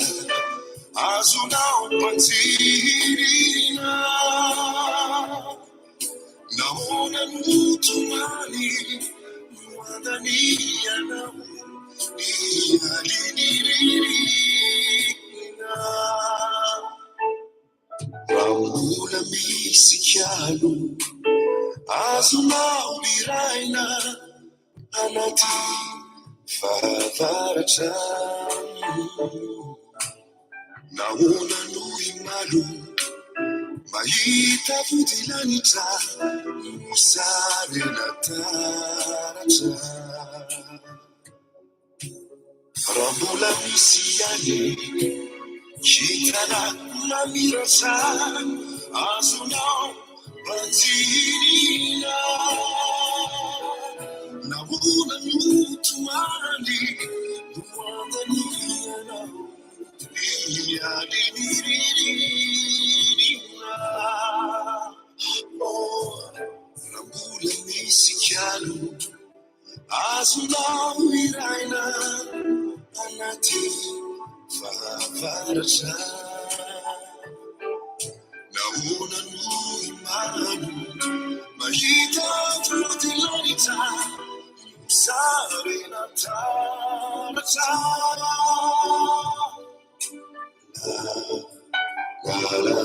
azonao banjinina. Nahoana no tomany no andanianao ny alin'ny-ririnina? Raha mbola misy kialo azonao miraina anaty fahavaratra. Nahoana no imalo mahita vody lanitra mosarena taratra? Raha mbola misy ihany kintana mamiratra azonao banjinina. Nahoana no tomany no andanianao ny alin'ny-ririnina? Oh, raha mbola misy kialo azonao miraina anaty fahavaratra. Nahoana no imalo mahita vody lanitra mosarena taratra? La la la la la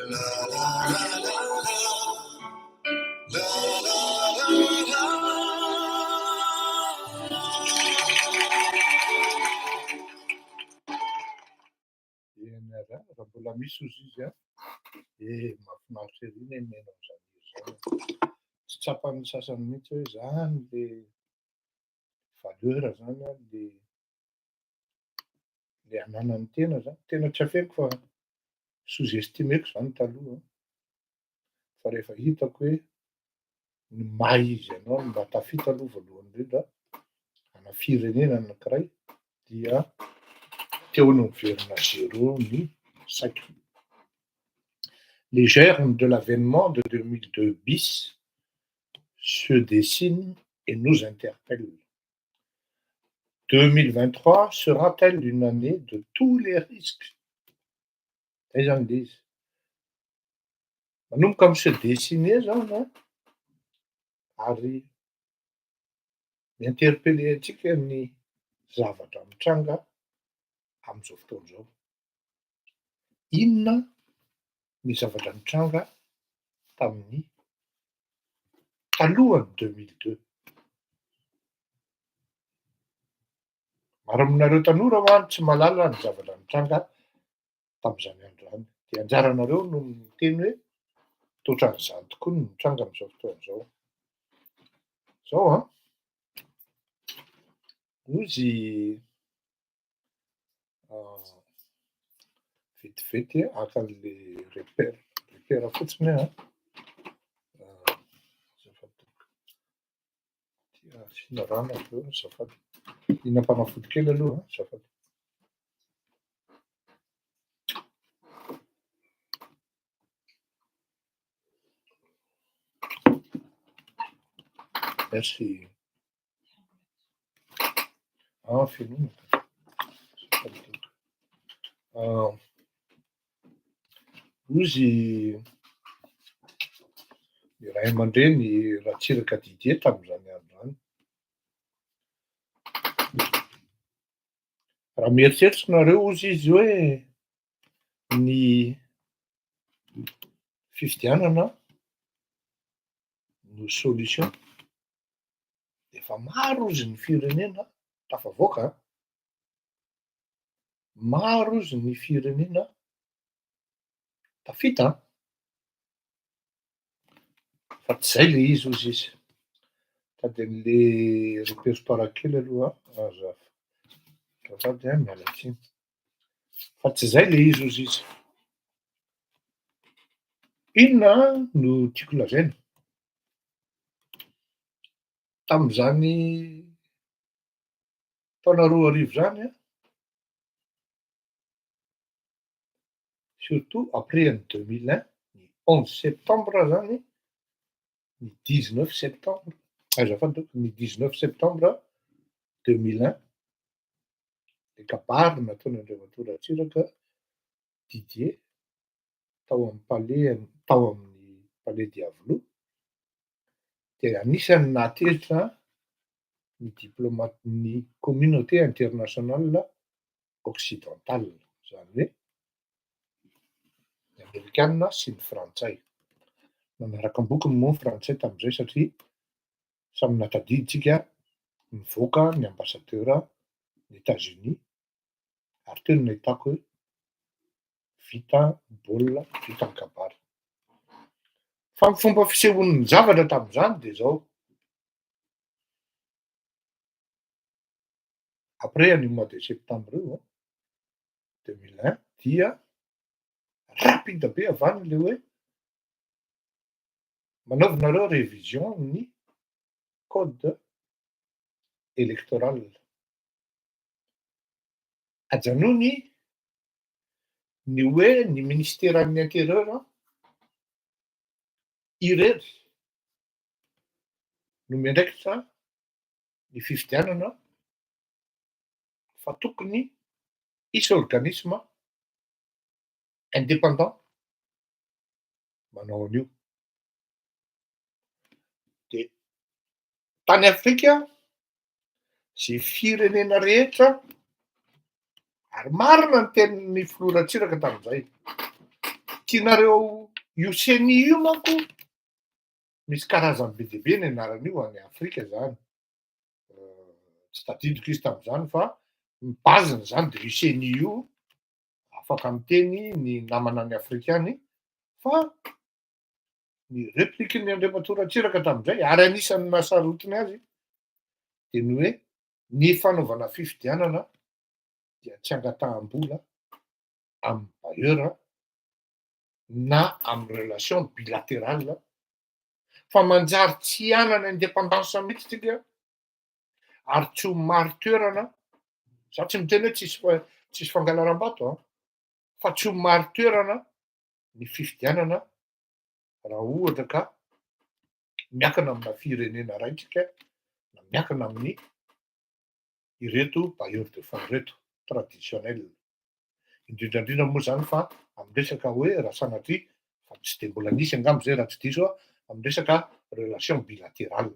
la la la la la la. Eny ary an, raha mbola misy ozy izy an, eh mahafinaritra ery ny mihaino an'izany hira izany. Tsy tsapan'ny sasany mihitsy hoe zany le valeur zany an, le le ananan'ny tena zany. Tena tsy afeniko fa sous-estimeko zany taloha an, fa rehefa hitako hoe ny maha izy anao no mba tafita aloha voalohany indrindra ana firenena anankiray dia teo no miverina zéro ny saiko. Les germes de l'avènement de 2002 bis se dessinent et nous interpellent. 2023 sera-t-elle une année de tous les risques? Zay zany le izy. Manomboka mi-se dessiner zany an, ary Mi-interpeller antsika ny zavatra mitranga am'izao fotoana izao. Inona ny zavatra nitranga tamin'ny talohan'ny 2002? Maro aminareo tanora hoa no tsy mahalala ny zavatra nitranga tamin'izany andro izany. Dia anjaranareo no miteny hoe toatran'izany tokoa no mitranga amin'izao fotoana izao. Zao an, hozy vetivety haka an'le repère, repère fotsiny aho an. Azafady tompoko. Ty asiana rano avy eo azafady. Mihinam-panafody kely aloha an, azafady. Merci. Ah, fenoina. Azafady tompoko. Hozy ny ray aman-dreny Ratsiraka Didier tamin'izany andro izany. Raha mieritreritra nareo hozy izy hoe ny fifidianana no solution, efa maro hozy ny firenena tafavoaka an, maro hozy ny firenena tafita an, fa tsy zay le izy hozy izy. Tady an'le repertoire kely aloha azafady an, miala tsiny. Fa tsy zay le izy hozy izy. Inona no tiako lazaina? Tamin'izany taona 2000 zany an, surtout après ny 2001, ny 11 septembre zany, ny 19 septembre, azafady tompoko, ny 19 septembre 2001, le kabary nataon'Andriamatoa Ratsiraka Didier tao amin'ny palais, tao amin'ny palais d'Iavoloha, dia anisan'ny nahatezitra ny diplomaten'ny communauté internationale occidentale, zany hoe ny amerikana sy ny frantsay. Nanaraka am-bokony moa ny frantsay tamin'izay satria samy nahatadidy nivoaka ny ambassadeur ny Etats-Unis ary teo no nahitako hoe vita ny baolina, vita ny kabary. Fa ny fomba fisehoan'ny zavatra tamin'izany de zao. Après an'io mois de septembre io an, 2001 dia rapide be avy any le hoe manaovanareo révision ny code électoral. Ajanony ny hoe ny ministeran'ny intérieur irery no miandraikitra ny fifidianana fa tokony hisy organisme indépendant manao an'io. De tany Afrika zay firenena rehetra ary marina ny tenin'ny filoha Ratsiraka tamin'izay, tianareo io CENI io manko misy karazany be dia be ny anaran'io any Afrika zany, tsy tadidiko izy tamin'izany fa ny base-ny zany de io CENI io, afaka miteny ny namana any Afrika any fa ny réplique-n'ny Andriamatoa Ratsiraka tamin'izay ary anisan'ny nahasarotiny azy de ny hoe ny fanaovana fifidianana dia tsy angataham-bola amin'ny bailleur na amin'ny relation bilatérale fa manjary tsy hanana indépendance mihitsy tsika ary tsy ho mari toerana, za tsy miteny hoe tsisy tsisy fangalaram-bato an, fa tsy ho mari toerana ny fifidianana raha ohatra ka miankina amina firenena ray tsika na miankina amin'ny ireto bailleur de fonds ireto traditionnel, indrindra indrindra moa zany fa amy resaka hoe raha sanatria fa tsy de mbola nisy angamba zay raha tsy diso aho amy resaka relation bilatérale.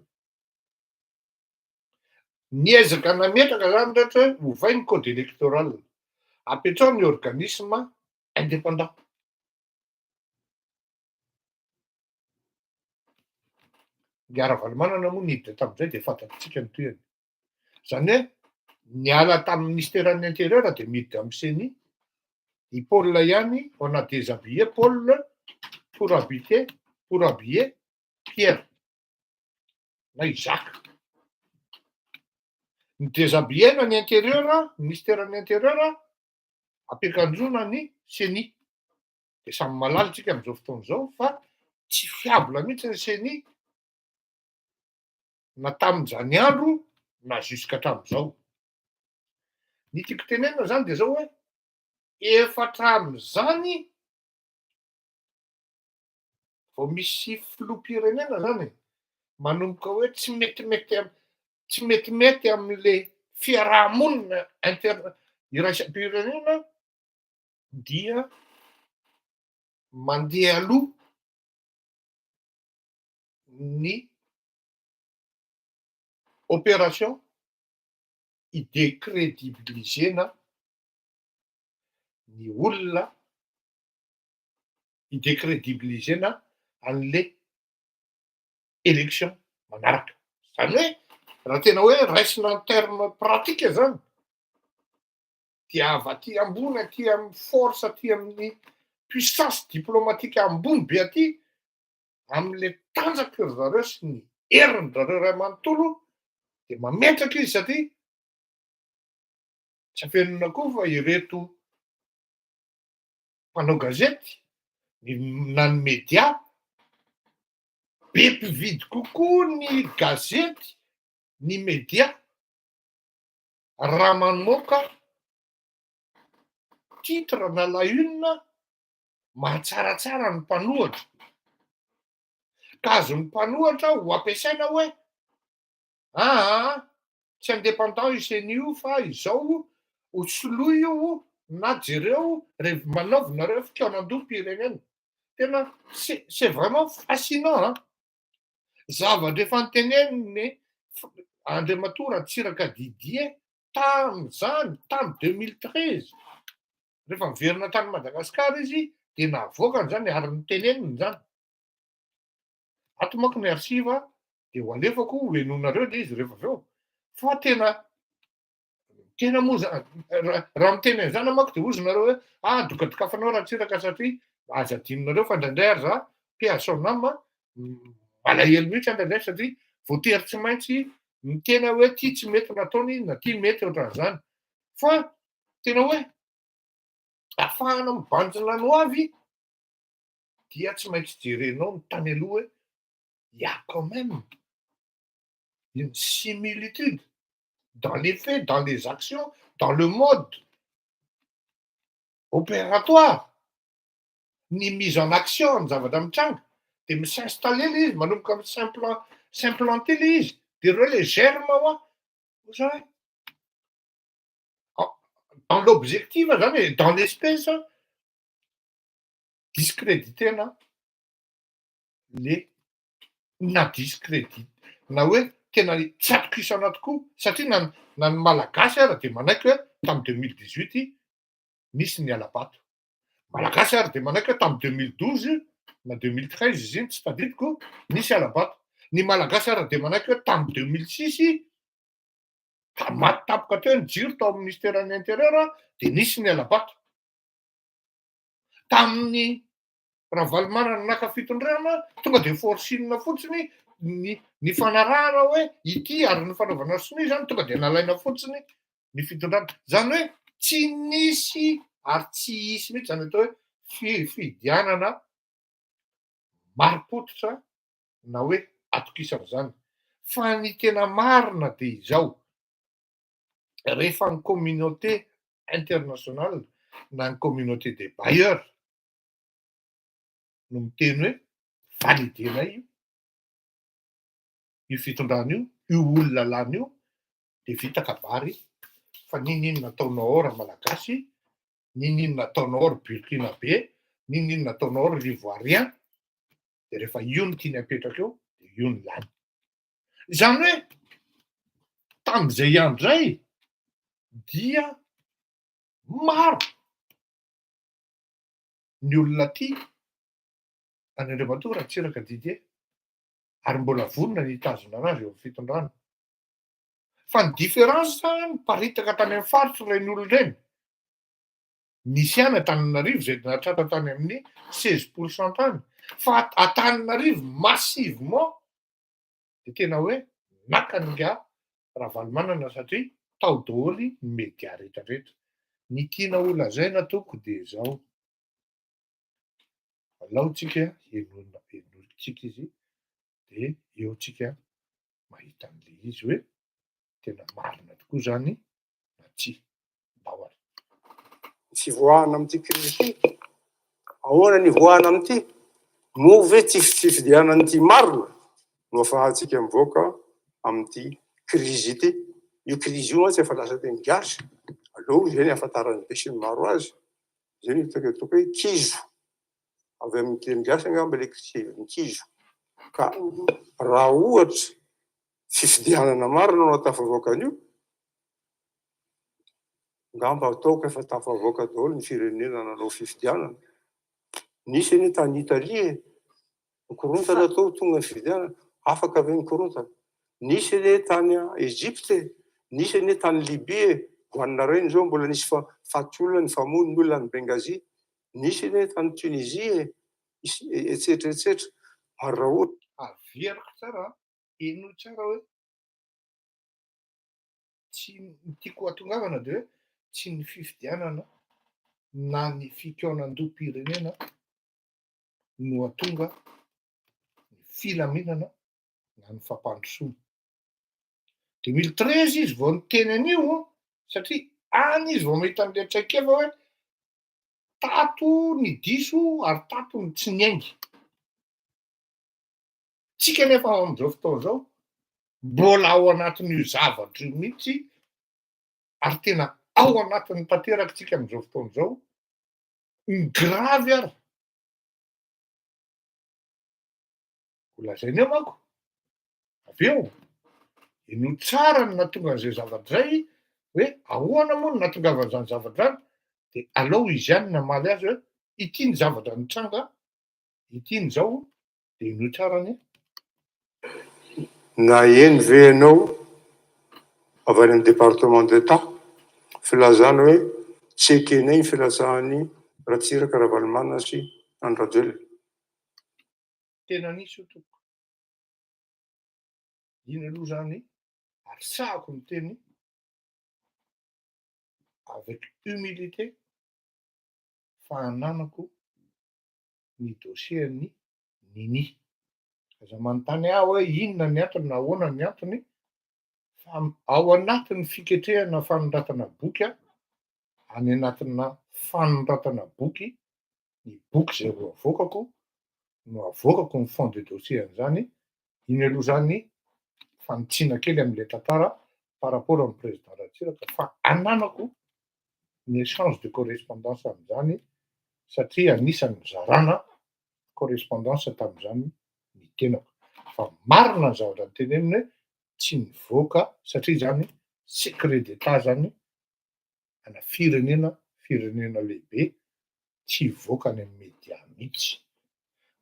Niezaka nametraka zany rehetra hoe ovay ny code électoral, apetrao ny organisme indépendant. Ingahy Ravalomanana moa niditra tamin'izay dia fantatsika ny tohiny. Zany hoe niala tamin'ny ministeran'ny intérieur dia miditra amin'ny CENI. I Paul ihany, on a déshabillé Paul pour habiter, pour habiller Pierre na i Jacques. Ny déshabillena ny intérieur, ministeran'ny intérieur, ampiakanjoana ny CENI. Dia samy mahalala tsika amin'izao fotoana izao fa tsy fiable mihitsy ny CENI na tamin'izany andro na jusqu'à hatramin'izao. Ny tiako tenenina zany dia zao hoe efa hatramin'izany vao misy filoham-pirenena zany e, manomboka hoe tsy metimety am- tsy metimety amin'le fiaraha-monina inter- iraisam-pirenena dia mandeha aloha ny opération hi-décrédibiliser-na ny olona, hi-décrédibiliser-na an'le élection manaraka. Zany hoe raha tena hoe raisina en terme pratique zany dia avy aty ambony aty amin'ny force aty amin'ny puissance diplomatique ambony be aty amin'le tanjaky ry zareo sy ny heriny zareo ray manontolo de mametraka izy satria tsy afenina koa fa ireto mpanao gazety ny na ny media be mpividy kokoa ny gazety ny media raha mamoaka titre na la une mahatsaratsara ny mpanohatra ka azon'ny mpanohatra ho ampiasaina hoe aa tsy indépendant io CENI io fa izao ho soloy io na jereo rehefa manaovinareo fikaonandoham-pirenena. Tena c'est c'est vraiment fascinant an! Zavatra efa noteneniny Andriamatoa Ratsiraka Didier tamin'izany, tamin'ny 2013, rehefa niverina tany Madagasikara izy dia navoakany izany ary noteneniny izany. Ato manko ny archive dia ho alefako ho henoinareo ilay izy rehefa avy eo. Fa tena tena moa za- raha raha miteny an'izany aho manko dia hozy nareo hoe ah dokadokafanao Ratsiraka satria aza adinonareo fa indraindray ary za paix à son âme malahelo mihitsy aho indraindray satria voatery tsy maintsy miteny aho hoe ty tsy mety nataony na ty mety ohatran'izany. Fa tena hoe ahafahana mibanjina ny ho avy dia tsy maintsy jerenao ny tany aloha hoe il y a quand même une similitude dans les faits, dans les actions, dans le mode opératoire, ny mise en action ny zavatra mitranga de mi-s'installer le izy manomboka mi-s'implan- s'implanter le izy de reo le germe hoa ohatry hoe dans l'objectif zany e, dans l'espèce discréditena le na discrédit na hoe tena tsy atokisana tokoa satria na na ny malagasy ara de manaiky hoe tamy 2018 nisy ny alabato, malagasy ary de manaiky hoe tamy 2012 na 2013 izy iny tsy tadidiko nisy alabato, ny malagasy ara de manaiky hoe tamy 2006 ka maty tampoka teo ny jiro tao amin'ny ministeran'ny intérieur de nisy ny alabato. Tamin'ny Ravalomanana naka fitondrana tonga de forcing fotsiny ny ny fanarahana hoe ity ary ny fanaovana sonia zany tonga de nalaina fotsiny ny fitondrana. Zany hoe tsy nisy ary tsy hisy mihitsy zany atao hoe fifidianana marim-pototra na hoe atokisana zany. Fa ny tena marina de izao, rehefa ny communauté internationale na ny communauté des bailleurs no miteny hoe validenay io io fitondrana io, io olona lany io, de vita kabary fa n'inon'inona ataonao ao raha malagasy, n'inon'inona ataonao ao ry burkinabé, n'inon'inona ataonao ao ry ivoirien, de rehefa io no tiany apetraka eo de io no lany. Zany hoe. Tamin'izay andro izay dia maro ny olona tia an'Andriamatoa Ratsiraka Didier ary mbola vonona ny hitazona anazy eo amin'ny fitondrana. Fa ny différence niparitaka tany amin'ny faritra ireny olona ireny. Nisy ihany Antananarivo izay nahatratra tany amin'ny 16 % tany. Fa Antananarivo massivement dia tena hoe naka an'ingahy Ravalomanana satria tao daholo ny média rehetrarehetra. Ny tiana ho lazaina tompoko dia izao, alao tsika henoina henointsika izy dia eo tsika mahita an'le izy hoe tena marina tokoa zany na tsia. Ndao ary. Ny fivoahana amin'ity krizy ity. Ahoana ny hivoahana amin'ity? Moa ve ity fifidianana ity marina no afahantsika mivoaka amin'ity krizy ity? Io krizy io mantsy efa lasa teny gasy. Aleo izay ny ahafantaran'ny besinimaro azy. Izay no hitako ataoko hoe kizo. Avy amin'ny teny gasy angamba ilay heviny kizo. Ka raha ohatra fifidianana marina no ahatafavoaka an'io, angamba ataoko efa tafavoaka daholo ny firenena nanao fifidianana. Nisy anie tany Italie e, nikorontana tao tonga ny fifidianana, afaka ve ny korontana? Nisy anie tany Egypte e, nisy anie tany Libye e, vao ny naraina izao mbola nisy faty olona nifamono ny olona any Benghazi, nisy anie tany Tunisie e, etsetra etsetra. Ary raha ohatra. Averiko tsara an, henoy tsara hoe tsy ny tiako hahatongavana dia hoe tsy ny fifidianana na ny fikaonandoham-pirenena no hahatonga ny filaminana na ny fampandrosoana. 2013 izy vao niteny an'io satria any izy vao mahita an'ilay traikefa hoe tato ny diso ary tato ny tsy niainga. Tsika nefa amin'izao fotoana izao mbola ao anatin'io zavatra io mihitsy ary tena ao anatin'ny tanteraka tsika amin'izao fotoana izao, ny grave ary ho lazaina eo manko avy eo, henoy tsara ny nahatonga an'izay zavatra izay hoe ahoana moa no nahatongavan'izany zavatra izany, de alao izy ihany namaly azy hoe ity ny zavatra nitranga, ity ny zao, de henoy tsara anie. Naheno ve ianao avy any amin'ny département d'Etat filazana hoe tsy ekenay ny filatsahan'i Ratsiraka Ravalomanana sy Andry Rajoelina? Tena nisy io tompoko. Iny aloha zany ary sahako miteny avec humilité fa ananako ny dossier an'i Nini. Aza manontany ahy hoe inona ny antony na ahoana ny antony fa ao anatin'ny fiketrehana fanoratana boky aho, any anatina fanoratana boky, ny boky izay ho avoakako no avoakako ny fond de dossier an'izany, iny aloha zany fanitsiana kely amin'ilay tantara par rapport amin'ny président Ratsiraka fa ananako ny échange de correspondance amin'izany satria anisan'ny nizarana correspondance tamin'izany ny tenako. Fa marina ny zavatra noteneniny hoe tsy nivoaka satria zany secret d'état zany ana firenena, firenena lehibe tsy hivoaka any amin'ny media mihitsy.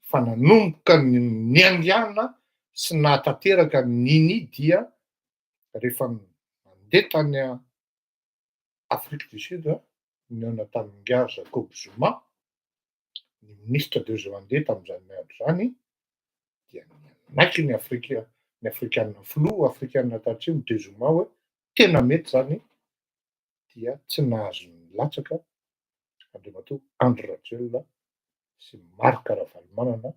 Fa nanomboka ny niangana sy nahatanteraka ny nini dia rehefa nandeha tany Afrique du Sud nihaona tamin'ingahy Jacob Zuma, ny ministre de Rwandais tamin'izany andro izany dia nanaiky ny Afrika, ny Afrikana filoha Afrikana tatsimo de Zuma hoe tena mety izany dia tsy nahazo nilatsaka Andriamatoa Andry Rajoelina sy Marc Ravalomanana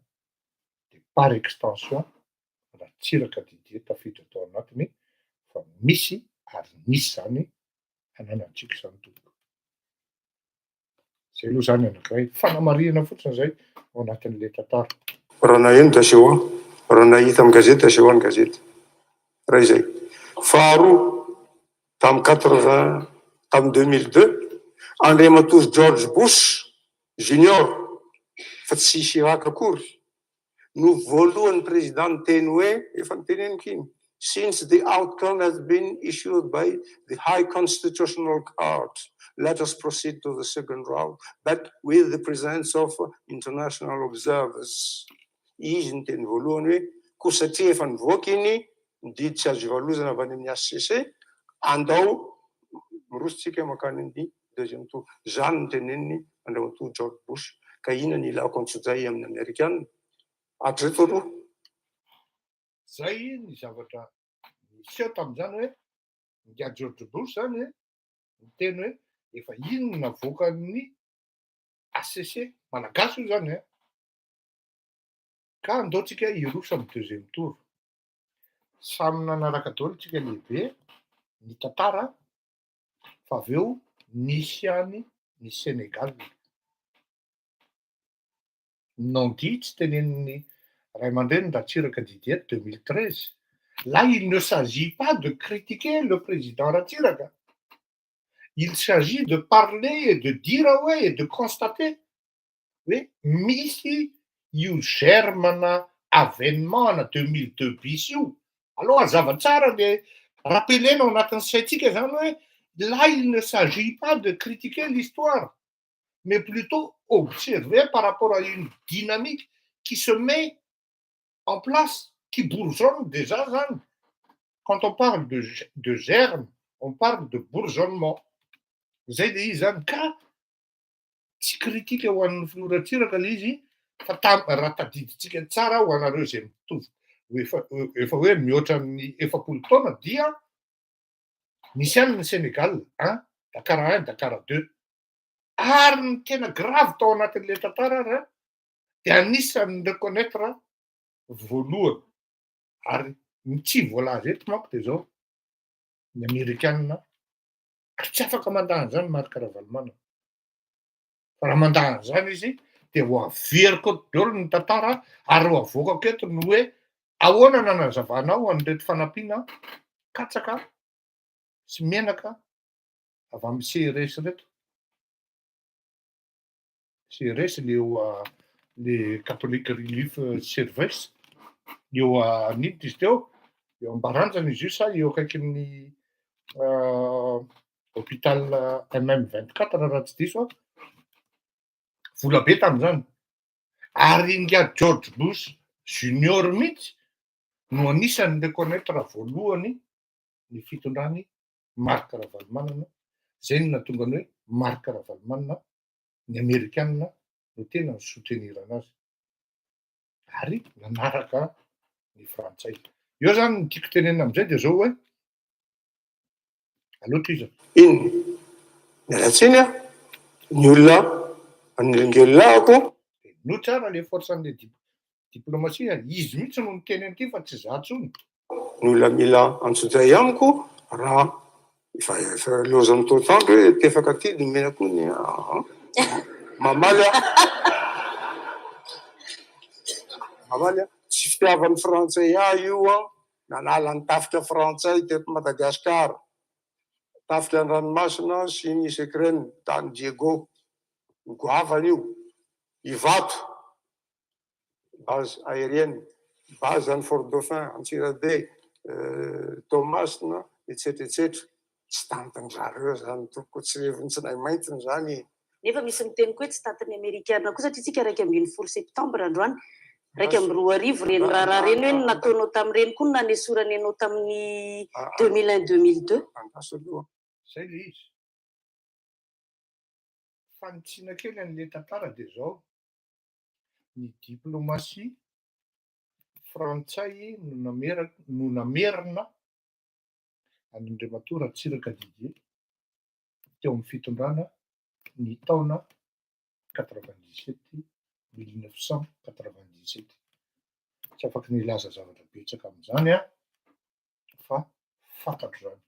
dia par extension Ratsiraka Didier tafiditra tao anatiny fa misy ary nisy izany ananantsika izany tompoko. Zay aloha zany anankiray, fanamarihana fotsiny zay ao anatin'le tantara. Raha naheno dia aseho ahy, raha nahita amin'ny gazety dia aseho ahy ny gazety. Iray izay. Faharoa, tamin'ny quatre-vingt, tamin'ny 2002, Andriamatoa George Bush Junior, fa tsy Chirac akory, no voalohany président niteny hoe, efa noteneniko iny, Since the outcome has been issued by the High Constitutional Court, let us proceed to the second round, but with the presence of international observers. Izy ny teny voalohany hoe koa satria efa nivoaka iny ny didy tsy azo ivalozana avy any amin'ny HCC, andao miroso tsika makany amin'ny deuxième tour. Zany ny teneniny Andriamatoa George Bush. Ka inona ny ilako antsojay amin'ny Amerikana? Hatreto aloha. Zay ny zavatra niseho tamin'izany hoe nga George Bush zany niteny hoe efa iny no navoakan'ny HCC malagasy io zany a, ka andao tsika hiroso amy deuxième tour. Samy nanaraka daholo tsika lehibe ny tantara, fa avy eo nisy ihany ny Sénégal non-dit tsy teneniny ray aman-dreny Ratsiraka Didier 2013. Là, il ne s'agit pas de critiquer le président Ratsiraka, il s'agit de parler et de dire hoe et de constater hoe misy io germe na avènement na 2002 bis io. Aloha hazava tsara le rappelena ao anatin'ny saintsika zany hoe là, il ne s'agit pas de critiquer l'histoire, mais plutôt observer par rapport à une dynamique qui se met en place, qui bourgeonne déjà zany. Quand on parle de germe, on parle de bourgeonnement. Zay le izy zany, ka tsy kritika ho an'ny filoha Ratsiraka le izy, fa tam raha tadiditsika tsara ho anareo zay mitovy efa hoe mihoatra ny 40 taona, dia misy any ny Sénégal un, Dakar un, Dakar deux. Ary ny tena grave tao anatin'le tantara ary a, de anisan'ny reconnaître voalohany, ary ny tsy voalaza eto manko de zao: ny Amerikanina, ary tsy afaka mandany zany Marc Ravalomanana, fa raha mandany zany izy de ho averiko eto daholo ny tantara, ary ho avoakako eto ny hoe ahoana nanazavanao an'ireto fanampiana katsaka sy menaka avy amy CRS reto. CRS le eo, le Catholic Relief Service eo aniditra izy teo, eo Ambaranjana izy io sa eo akaikin'ny hôpital MM 24 raha tsy diso a. Vola be tam'izany, ary nga George Bush Junior mihitsy no anisan'ny reconnaître voalohany ny fitondrany Marc Ravalomanana. Zay no nahatonga ny hoe Marc Ravalomanana, ny Amerikanina no tena ny soutenir anazy ary nanaraka ny Frantsay eo zany. Ny tiako tenenina amizay de zao hoe aloatra izy. Inona mialatsiny a ny olona anelingelahako. No tsara le force an'le diplomatie, izy mihitsy no niteny an'ity fa tsy za tsony. Ny olona mila antsojay amiko raha efa lozan'ny toetrandro hoe tefaka ty de mena koa ny mamaly a, mamaly a. Tsy fitiavan'ny Frantsay ahy io a. Nanala ny tafika frantsay teto Madagasikara, tafika an-dranomasina sy ny SECREN tany Diego goavana io, Ivato, base aérienne, base any Fort Dauphin, Antsirabe, Toamasina, etcetera etcetera. Tsy tantiny zareo zany tompoko, tsy reviny tsy nay maintiny zany. Nefa misy miteny koa hoe tsy tantiny Amerikana koa, satria tsika 11 septembre androany 2001 reny raharaha reny hoe nataonao tamin'ireny koa no nanesorany anao tamin'ny 2001 2002. Andraso aloha. Zay le izy. Fanitsina kely an'le tantara de zao: ny diplomatie frantsay no namera no namerina an'Andriamatoa Ratsiraka Didier teo amin'ny fitondrana ny taona 97, 1997. Tsy afaky nilaza zavatra betsaka am'izany a, fa fantatro zany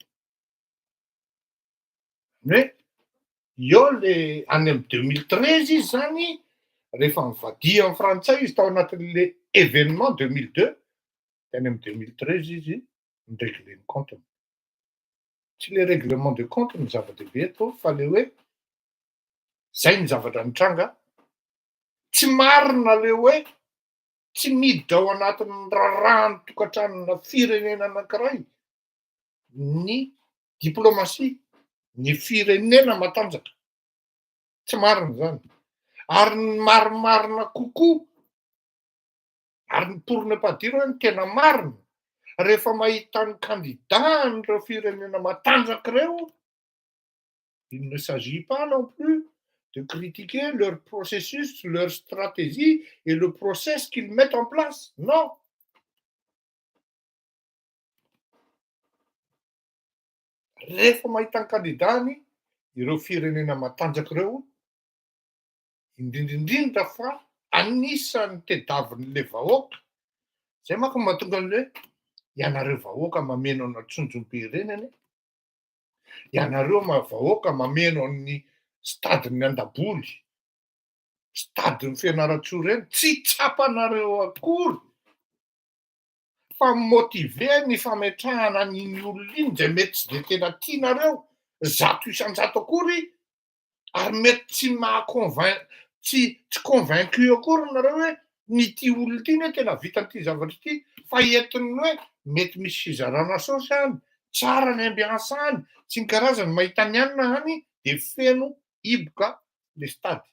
ny hoe eo le any amy 2013 izy zany, rehefa mivadia amy Frantsay izy tao anatin'le événement 2002, de any amy 2013 izy mi-régler ny compte-ny. Tsy le règlement de compte ny zava-dehibe eto, fa le hoe zay ny zavatra nitranga. Tsy marina le hoe Tsy miditra ao anatin'ny raharahan'ny tokantranona firenena anankiray ny diplomasia, ny firenena matanjaka. Tsy marina izany. Ary ny marimarina kokoa, ary ny pour ne pas dire hoe ny tena marina, rehefa mahita ny kandida an'ireo firenena matanjaka ireo, il ne s'agit pas non plus de critiquer leur processus, leur stratégie et le process qu'ils mettent en place. Non. Rehefa mahita ny kandidany ireo firenena matanjaka ireo, indrindra indrindra fa anisan'ny tedavin'le vahoaka, zay manko no mahatonga an'le hoe ianareo vahoaka mameno an'Antsonjombe ireny anie, Ianareo vahoaka mameno an'ny stade-n'ny Andaboly, stade-n'ny Fianarantsoa ireny, tsy tsapanareo akory fa mi-motiver ny fametrahana an'iny olona iny izay mety tsy dia tena tianareo 100% akory ary mety tsy maha convain- tsy tsy convaincu akory nareo hoe ny ity olona ity ne tena vita an'ity zavatra ity fa entin'ny hoe mety misy fizarana saosy any, tsara ny ambiance any, sy ny karazany, mahita ny anona any de feno hiboka le stade,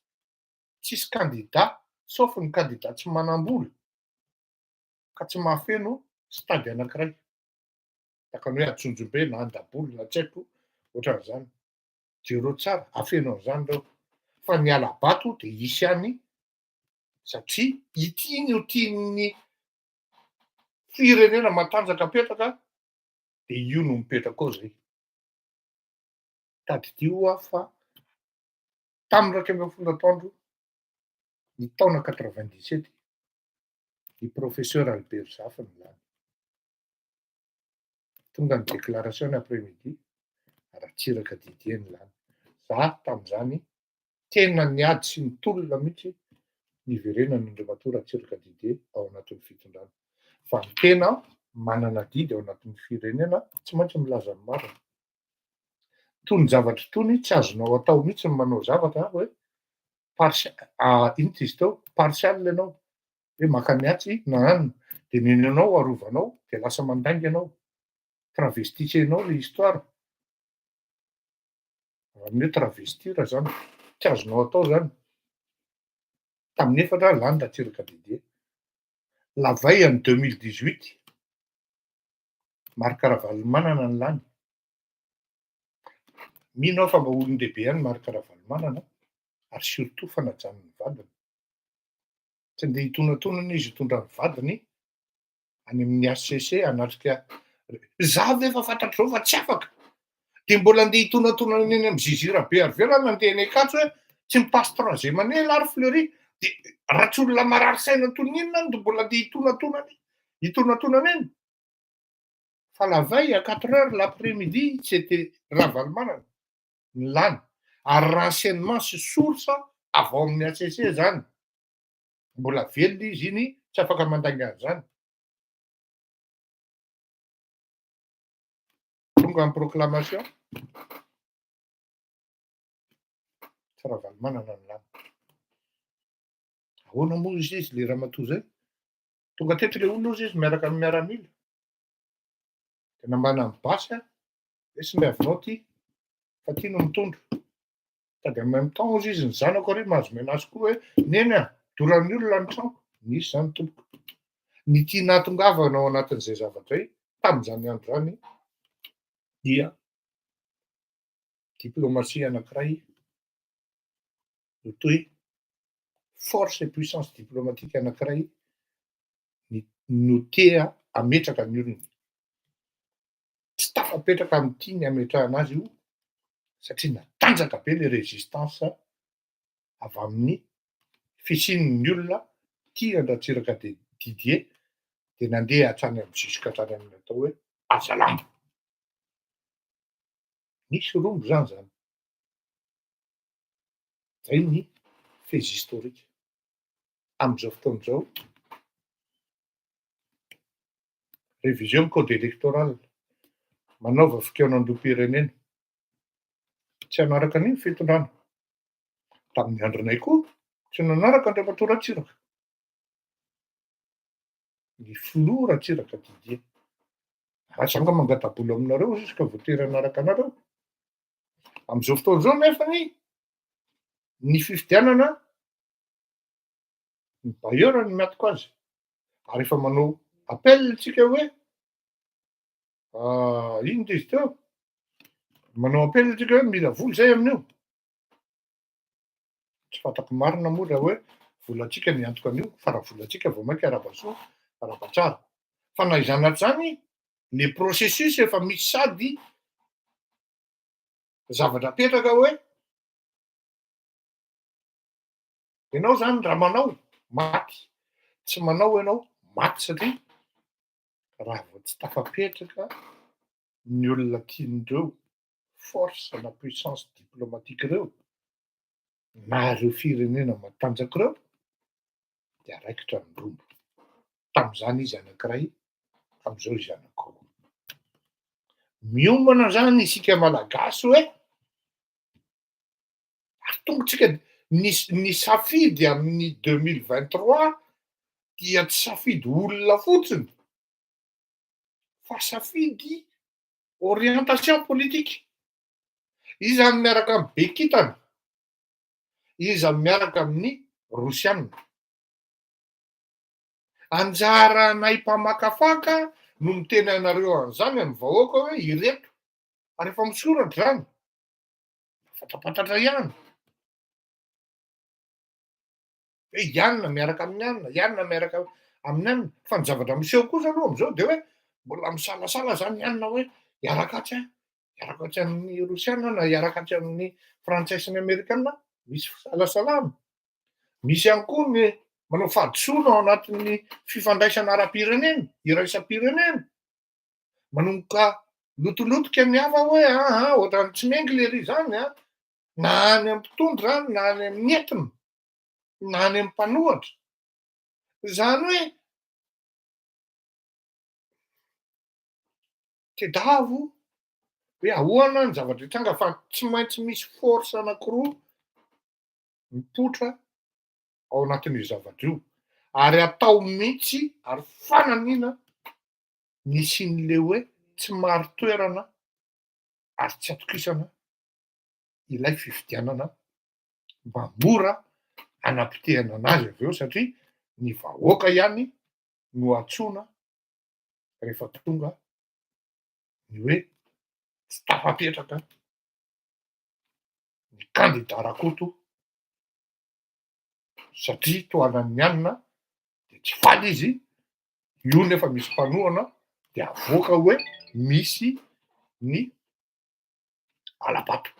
tsisy candidat sauf ny candidat tsy manambola ka tsy mahafeno stade anakiray, tahaka ny hoe Antsonjombe na Andaboly na tsy haiko ohatran'izany. Jereo tsara, afeno an'izany ireo. Fa ny hala-bato dia hisy ihany satria ity no tian'ny firenena matanjaka apetraka dia io no mipetraka ao izay. Tadidio hoa fa tamin'ny 11 atoandro ny taona 97 ny professeur Albert Zafy no lany. Tonga ny déclaration ny après midi, Ratsiraka Didier no lany. Za tamin'izany tena niady sy nitolona mihitsy niverenan'i Andriamatoa Ratsiraka Didier ao anatin'ny fitondrana. Fa ny tena manana adidy ao anatin'ny firenena tsy maintsy milaza ny marina. Itony zavatra itony tsy azonao atao mihitsy ny manao zavatra hoe partial, inona izy teo, partial ianao. hoe maka ny atsy na anona de ny anao arovanao de lasa mandainga ianao, travestisse-nao le histoire, avy amin'ny hoe travestir zany, tsy azonao atao zany, tamin'ny efatra lany Ratsiraka Didier, la veille an'ny 2018, Marc Ravalomanana no lany, mino aho fa mba olon-dehibe ihany Marc Ravalomanana ary surtout fanajany ny vadiny. Tsy andeha hitonantonana izy hitondra ny vadiny any amin'ny HCC hanatrika Za ve efa fantatr'izao fa tsy afaka de mbola andeha hitonantonana eny amin'ny Zizi Rabearivelo aho nandeha eny Ankatso hoe tsy mi-passe troisième année elah ry Fleury de raha tsy olona marary saina toy ny inona aho de mbola andeha hitonantonana hitonantonana eny fa la veille à quatre heures l'après midi c'était Ravalomanana ny lany ary renseignement sy source avy ao amin'ny HCC zany, mbola velona izy iny tsy afaka mandainga an'izany. Tonga ny proclamation, tsy Ravalomanana ny lany. Ahoana moa izy izy le ramatoa zay? Tonga teto le olona ozy izy miaraka amin'ny miaramila, de nambana ny basy an, Hoe soniavinao ty fa ty no mitondra. Sady en même temps hozy izy ny zanako ary mahazo menace koa hoe neny a, doran'ny olona ny tranoko. Nisy zany tompoko. Ny tiana hahatongavana ao anatin'izay zavatra izay tamin'izany andro izany dia diplomatie anankiray no toy force et puissance diplomatique anankiray ny no te hametraka ny olona. Tsy tafapetraka amin'ity ny hametrahana azy io satria natanjaka be le résistance avy amin'ny fisian'ny olona tia an-dRatsiraka Didier dia nandeha hatrany amin'ny jusque hatrany amin'ny atao hoe Hazalambo. Nisy rombo zany zany. Zay ny faits historiques. Amin'izao fotoana izao, Révision code électoral, manaova fikaonandoham-pirenena. Tsy hanaraka an'io ny fitondrana. Tamin'ny andronay koa, tsy nanaraka Andriamatoa Ratsiraka. Ny filoha Ratsiraka Didier. Aza anga mangata-bola aminareo izy ka voatery hanaraka anareo. Amin'izao fotoana izao nefany ny fifidianana ny bailleur no miatoka azy ary efa manao appel tsika hoe inona izy teo? Manao appel tsika hoe mila vola zay amin'io. Tsy fantako marina moa raha hoe volantsika ny antoka an'io fa raha volantsika vao mainka arahaba soa, arahaba tsara. Fa na izany na tsy izany, le processus efa misy sady zavatra apetraka hoe ianao zany raha manao maty, tsy manao ianao maty satria raha vao tsy tafapetraka ny olona tian'ireo force na puissance diplomatique ireo na ireo firenena matanjaka ireo dia raikitra ny rombo. Tamin'izany izy anankiray, amin'izao izy anankiroa. Miomana zany isika Malagasy hoe ary tonga tsika ny ny safidy amin'ny 2023 dia tsy safidy olona fotsiny fa safidy orientation politique. Iza no miaraka amin'ny be kintana? Iza no miaraka amin'ny Rosiana? Anjaranay mpamakafaka no miteny anareo an'izany amin'ny vahoaka hoe ireto, ary efa misoratra izany, fantampantatra ihany. Hoe i anona miaraka amin'ny anona, i anona miaraka amin'ny anona, fa ny zavatra miseho kosa aloha am'zao de hoe mbola misalasala zany i anona hoe hiaraka atsy aho, hiaraka atsy amin'ny rosiana na hiaraka atsy amin'ny frantsay sy ny amerikana, misy fisalasalana. Misy ihany koa ny manao fahadisoana ao anatin'ny fifandraisana ara-pirenena, iraisam-pirenena, manomboka lotolotika ny hafa hoe aa ohatran'ny tsy mengy lery zany an, na any amin'ny mpitondra na any amin'ny entina. na any amin'ny mpanohatra. Izany hoe tedavo hoe ahoana ny zavatra hitranga fa tsy maintsy misy force anankiroa mipoitra ao anatin'io zavatra io ary atao mihitsy ary fananiana ny hisian'le hoe tsy marin-toerana ary tsy atokisana ilay fifidianana mba mora hanapotehana anazy avy eo satria ny vahoaka ihany no antsoina rehefa tonga ny hoe tsy tafapetraka ny kandida Rakoto satria tohanan'ny anona de tsy faly izy, io nefa misy mpanohana de avoaka hoe misy ny hala-bato.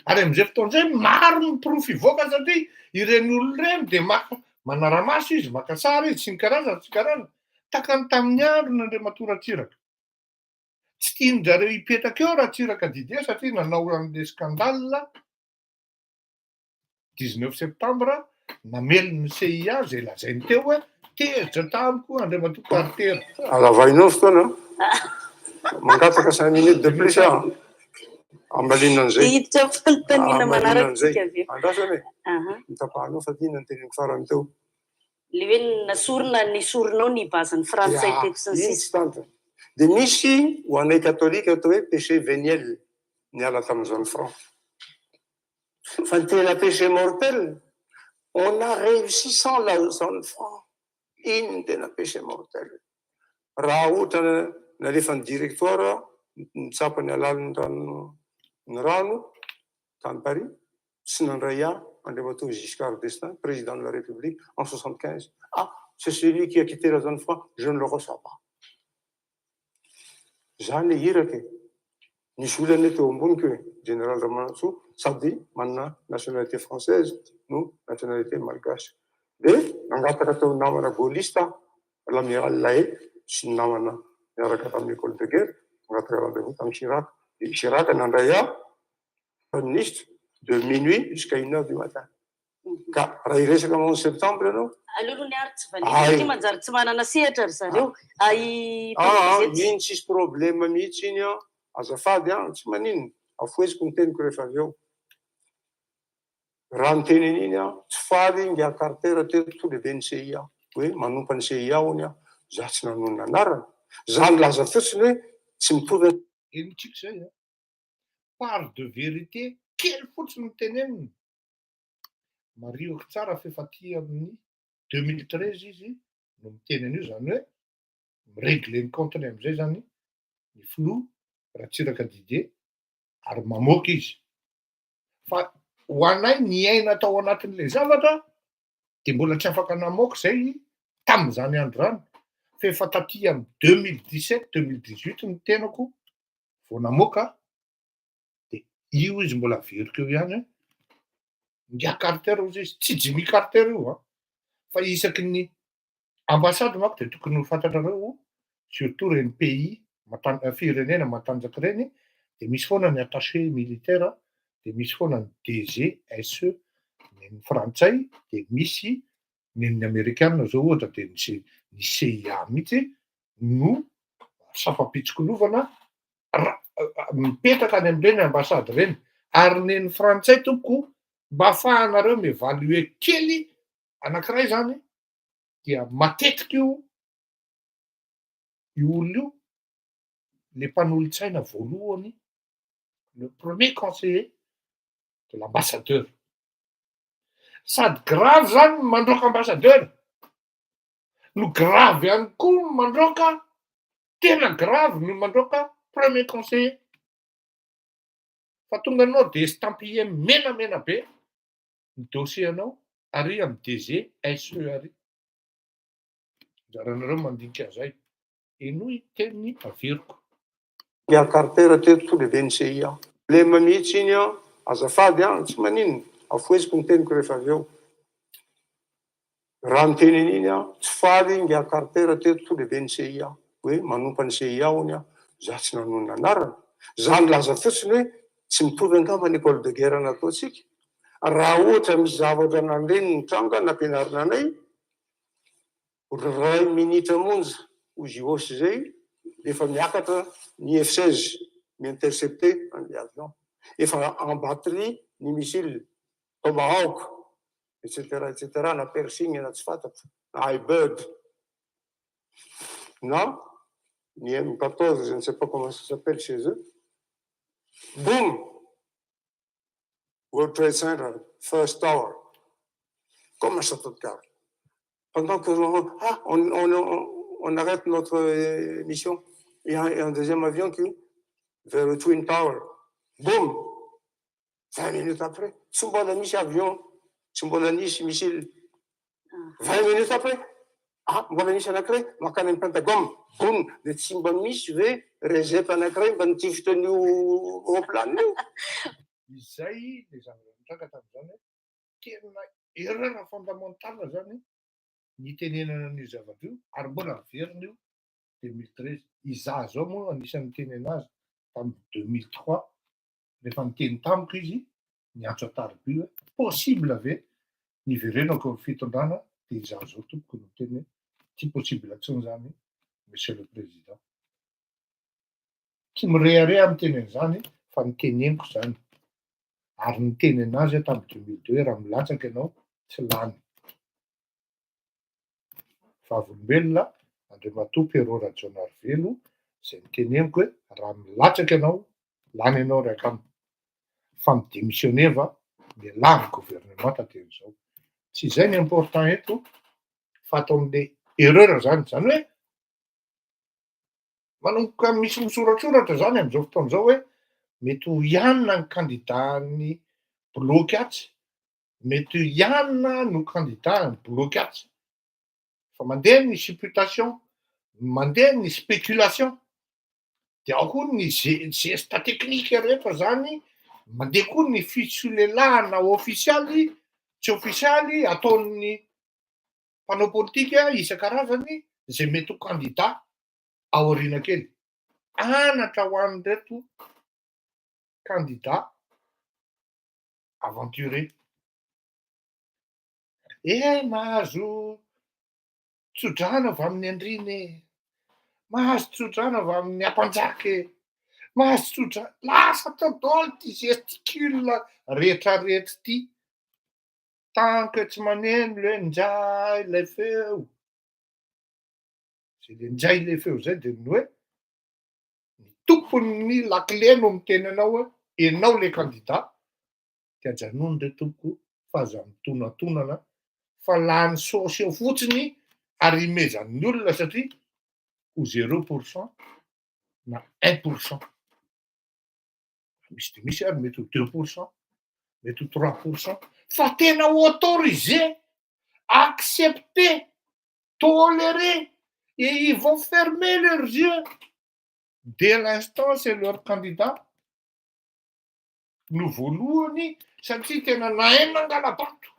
Ary amin'izay fotoana izay maro ny porofo hivoaka satria ireny olona ireny dia maka manara-maso izy, maka sary izy sy ny karazany sy ny karazany. Tahaka ny tamin'ny androny Andriamatoa Ratsiraka. Tsy tian-dry zareo hipetraka eo Ratsiraka Didier satria nanao an'ilay scandale 19 septembre namely ny CIA izay lazainy teo hoe tezitra tamiko Andriamatoa Carter. Alavainao fotoana an. Mangataka cinq minutes de plus aho hamaliana an'izay. Dia hiditra amin'ny fanontaniana Hamaliana manaraka an'izay. isika avy eo. Andrasana e. Aha. Notapahanao fa inona ny teneniko farany teo. Ilay hoe nasorina, nesorinao ny base-n'ny frantsay Ya, teto sy ny iny sisa. tsy tantiny. Dia misy ho anay katolika atao hoe péché véniel niala tamin'ny zone franc. Fa ny tena péché mortel, on a réussi sans la zone franc. Iny ny tena péché mortel. Raha ohatra nalefan'ny directoire nitsapa ny halalin'ny rano ny rano tany Paris, tsy nandray ahy Andriamatoa Giscard d'Estaing, président de la République en 75. Ah, c'est celui qui a quitté la zone franc, je ne le reçois pas. Za le iraka e! Nisy olona anie teo amboniko e, Général Ramanantsoa, sady manana nationalité française no nationalité malgache. De nangataka teo namana gaulliste aho, l'amiral Lahaye sy ny namana niaraka tamin'ny école de guerre, nangataka rendez-vous tamin'i Chirac. De Chirac nandray ahy, Prime ministre, de minuit jusqu'à une heure du matin. Ka raha hiresaka amin'ny onze septembre ianao. Aleo aloha ny ary tsy valiana satria manjary tsy manana sehatra ry zareo. Ay Aa iny tsisy problème mihitsy iny an, azafady an, tsy maninona, afoheziko ny teniko rehefa avy eo. Raha niteny an'iny aho, tsy faly ingahy Carter teto lehiben'ny CIA, hoe manompa ny CIA hono aho. Za tsy nanonona anarana. Za nilaza fotsiny hoe tsy mitovy. Henontsika izay an! Part de vérité kely fotsiny no tenenina. Marihiko tsara fa efa aty amin'ny 2013 izy no miteny an'io, izany hoe mi-regler ny compte-ny amin'izay izany ny filoha Ratsiraka Didier ary mamoaka izy. Fa ho anay niaina tao anatin'ilay zavatra de mbola tsy afaka namoaka izay tamin'izany andro izany fa efa taty amin'ny 2017, 2018 ny tenako vao namoaka de io izy mbola averiko eo ihany hoe Ingahy Carter hozy izy, tsy Jimmy Carter io an, fa isaky ny ambassade manko de tokony ho fantatrareo surtout ireny pays matan- firenena matanjaka ireny de misy foana ny attaché militaire, de misy foana ny DGSE ny frantsay, de misy ny amerikana zao ohatra de ny ny CIA mihitsy no sampam-pitsikilovana ra- mipetraka any amin'ireny ambassade ireny. Ary ny frantsay tompoko, mba ahafahanareo mi-évaluer kely anankiray zany, dia matetika io olona io le mpanolotsaina voalohany, le premier conseiller de l'ambassadeur. Sady grave zany ny mandroaka ambassadeur no grave ihany koa ny mandroaka, tena grave ny mandroaka premier conseiller, fa tonga anao de estampillé menamena be ny dossier anao ary amy DGSE ary zaranareo mandinika an'izay. Enoy teny averiko. Ingahy Carter teto lehiben'ny CIA. Lema mihitsy iny an, azafady an, tsy maninona, afoheziko ny teniko rehefa avy eo. Raha niteny an'iny aho, tsy faly Ingahy Carter teto lehiben'ny CIA, hoe manompa ny CIA hono aho, za tsy nanonona anarana, za nilaza fotsiny hoe tsy mitovy angamba ny école de guerre nataontsika, raha ohatra misy zavatra nandreny nitranga nampianarina anay, ray minitra monja hozy hausse zay efa miakatra ny F-16 mi-intercepter an'ilay avion, efa en batterie ny missile Tomahawk etc etc na Pershing na tsy fantatro na iBird na ny M14, je ne sais pas comment ça s'appelle chez eux. Boum, World Trade Center, first tower, comme un château de cartes. Pendant que ah, on arrête notre mission, il y a un deuxième avion qui vers le Twin Tower. Boum, 20 minutes après, tsy mbola misy avion, tsy mbola nisy missile. 20 minutes après, ah, mbola nisy anankiray makany amin'ny Pentagone. Boum, de tsy mba misy ve réserve anankiray mba nitifitra an'io roplanina io? Izay le zavatra nitranga tamin'izany hoe tena erreur fondamentale zany nitenenana an'io zavatra io ary mbola miverina io 2013. Izaho zao moa anisan'ny niteny anazy tamin'ny 2003 rehefa niteny tamiko izy niantso an-tariby hoe possible ve niverenako amin'ny fitondrana, de izaho zao tompoko no niteny hoe tsy possible intsony zany, monsieur le président. Tsy mirehareha miteny an'izany fa niteneniko zany ary niteny anazy aho tamin'ny 2002 raha milatsaka ianao tsy lany. Vavolombelona Andriamatoa Pierrot Rajaonarivelo zay niteneniko hoe raha milatsaka ianao lany ianao ry akama, fa mi-démissionner va mialà ny gouvernement taten'izao. Tsy izay ny important eto fa atao am'le erreur zany, zany hoe manomboka misy misoratsoratra zany am'izao fotoana zao hoe mety ho ianina ny candidat-ny bloc atsy, mety ho ianina no candidat ny bloc atsy, fa mandeha ny supputation, mandeha ny spéculation, de ao koa ny geste technique rehetra zany, mandeha koa ny fisolelahana ofisialy tsy ofisialy ataon'ny mpanao politika isan-karazany zay mety ho candidat aoriana kely. Anatra ho an'ireto candidat aventuré e, mahazo tsodrano avy amin'ny andriny e, mahazo tsodrano avy amin'ny ampanjaka e, mahazo tsodra lasa tao daholo ty gesticule rehetrarehetra ty, tant que tsy maneno le njay lay feo. Zay le njay le feo zay de ny hoe ny tompon'ny lakile no miteny anao hoe enao le candidat de ajanony re tompoko fa aza mitonatonana fa lany saosy eo fotsiny ary imezan'ny olona satria ho 0% na 1%, misy de misy ary mety ho 2%, mety ho 3%, fa tena autorisé, accepté, toléré et ils vont fermer leurs yeux dès l'instant c'est leur candidat no voalohany, satria tena nahay nangala-bato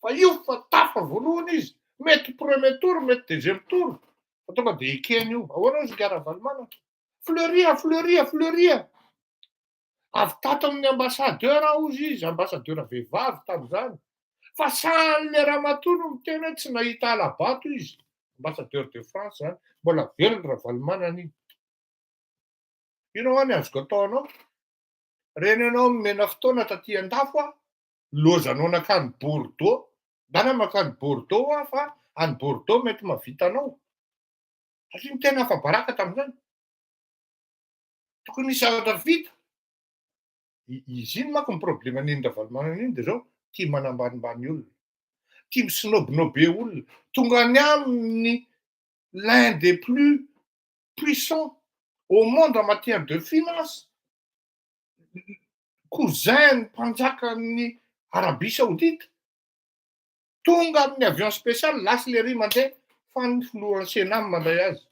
fa io fa tafa voalohany izy, mety premier tour, mety deuxième tour, fa tonga de ekeny io. Ahoana izy Ravalomanana? Fleuria, Fleuria, Fleuria avy tato amin'ny ambassadeur aho izy, ambassadeur vehivavy tam'izany, fa sany le ramatoa no miteny hoe tsy nahita alabato izy, ambassadeur de France zany, mbola velony Ravalomanana iny. Ino hoa ny azoko atao anao reny? Ianao mena fotoana taty andafo a lozanao nakany Bordeaux, ndana makany Bordeaux a, fa any Bordeaux mety mahavita anao satria ny tena afa-baraka tam'izany, tokony nisy zavatra vita izy iny manko. Ny problème an'iny Ravalomanana iny de zao: tia manambanimbany olona, tia misnobnobe olona, tonga any aminy l'un des plus puissants au monde en matière de finance, cousin ny mpanjakany Arabie Saoudite, tonga amin'ny avion spécial, lasy le ry mandeha fa ny filohan'ny Sénat mandray azy,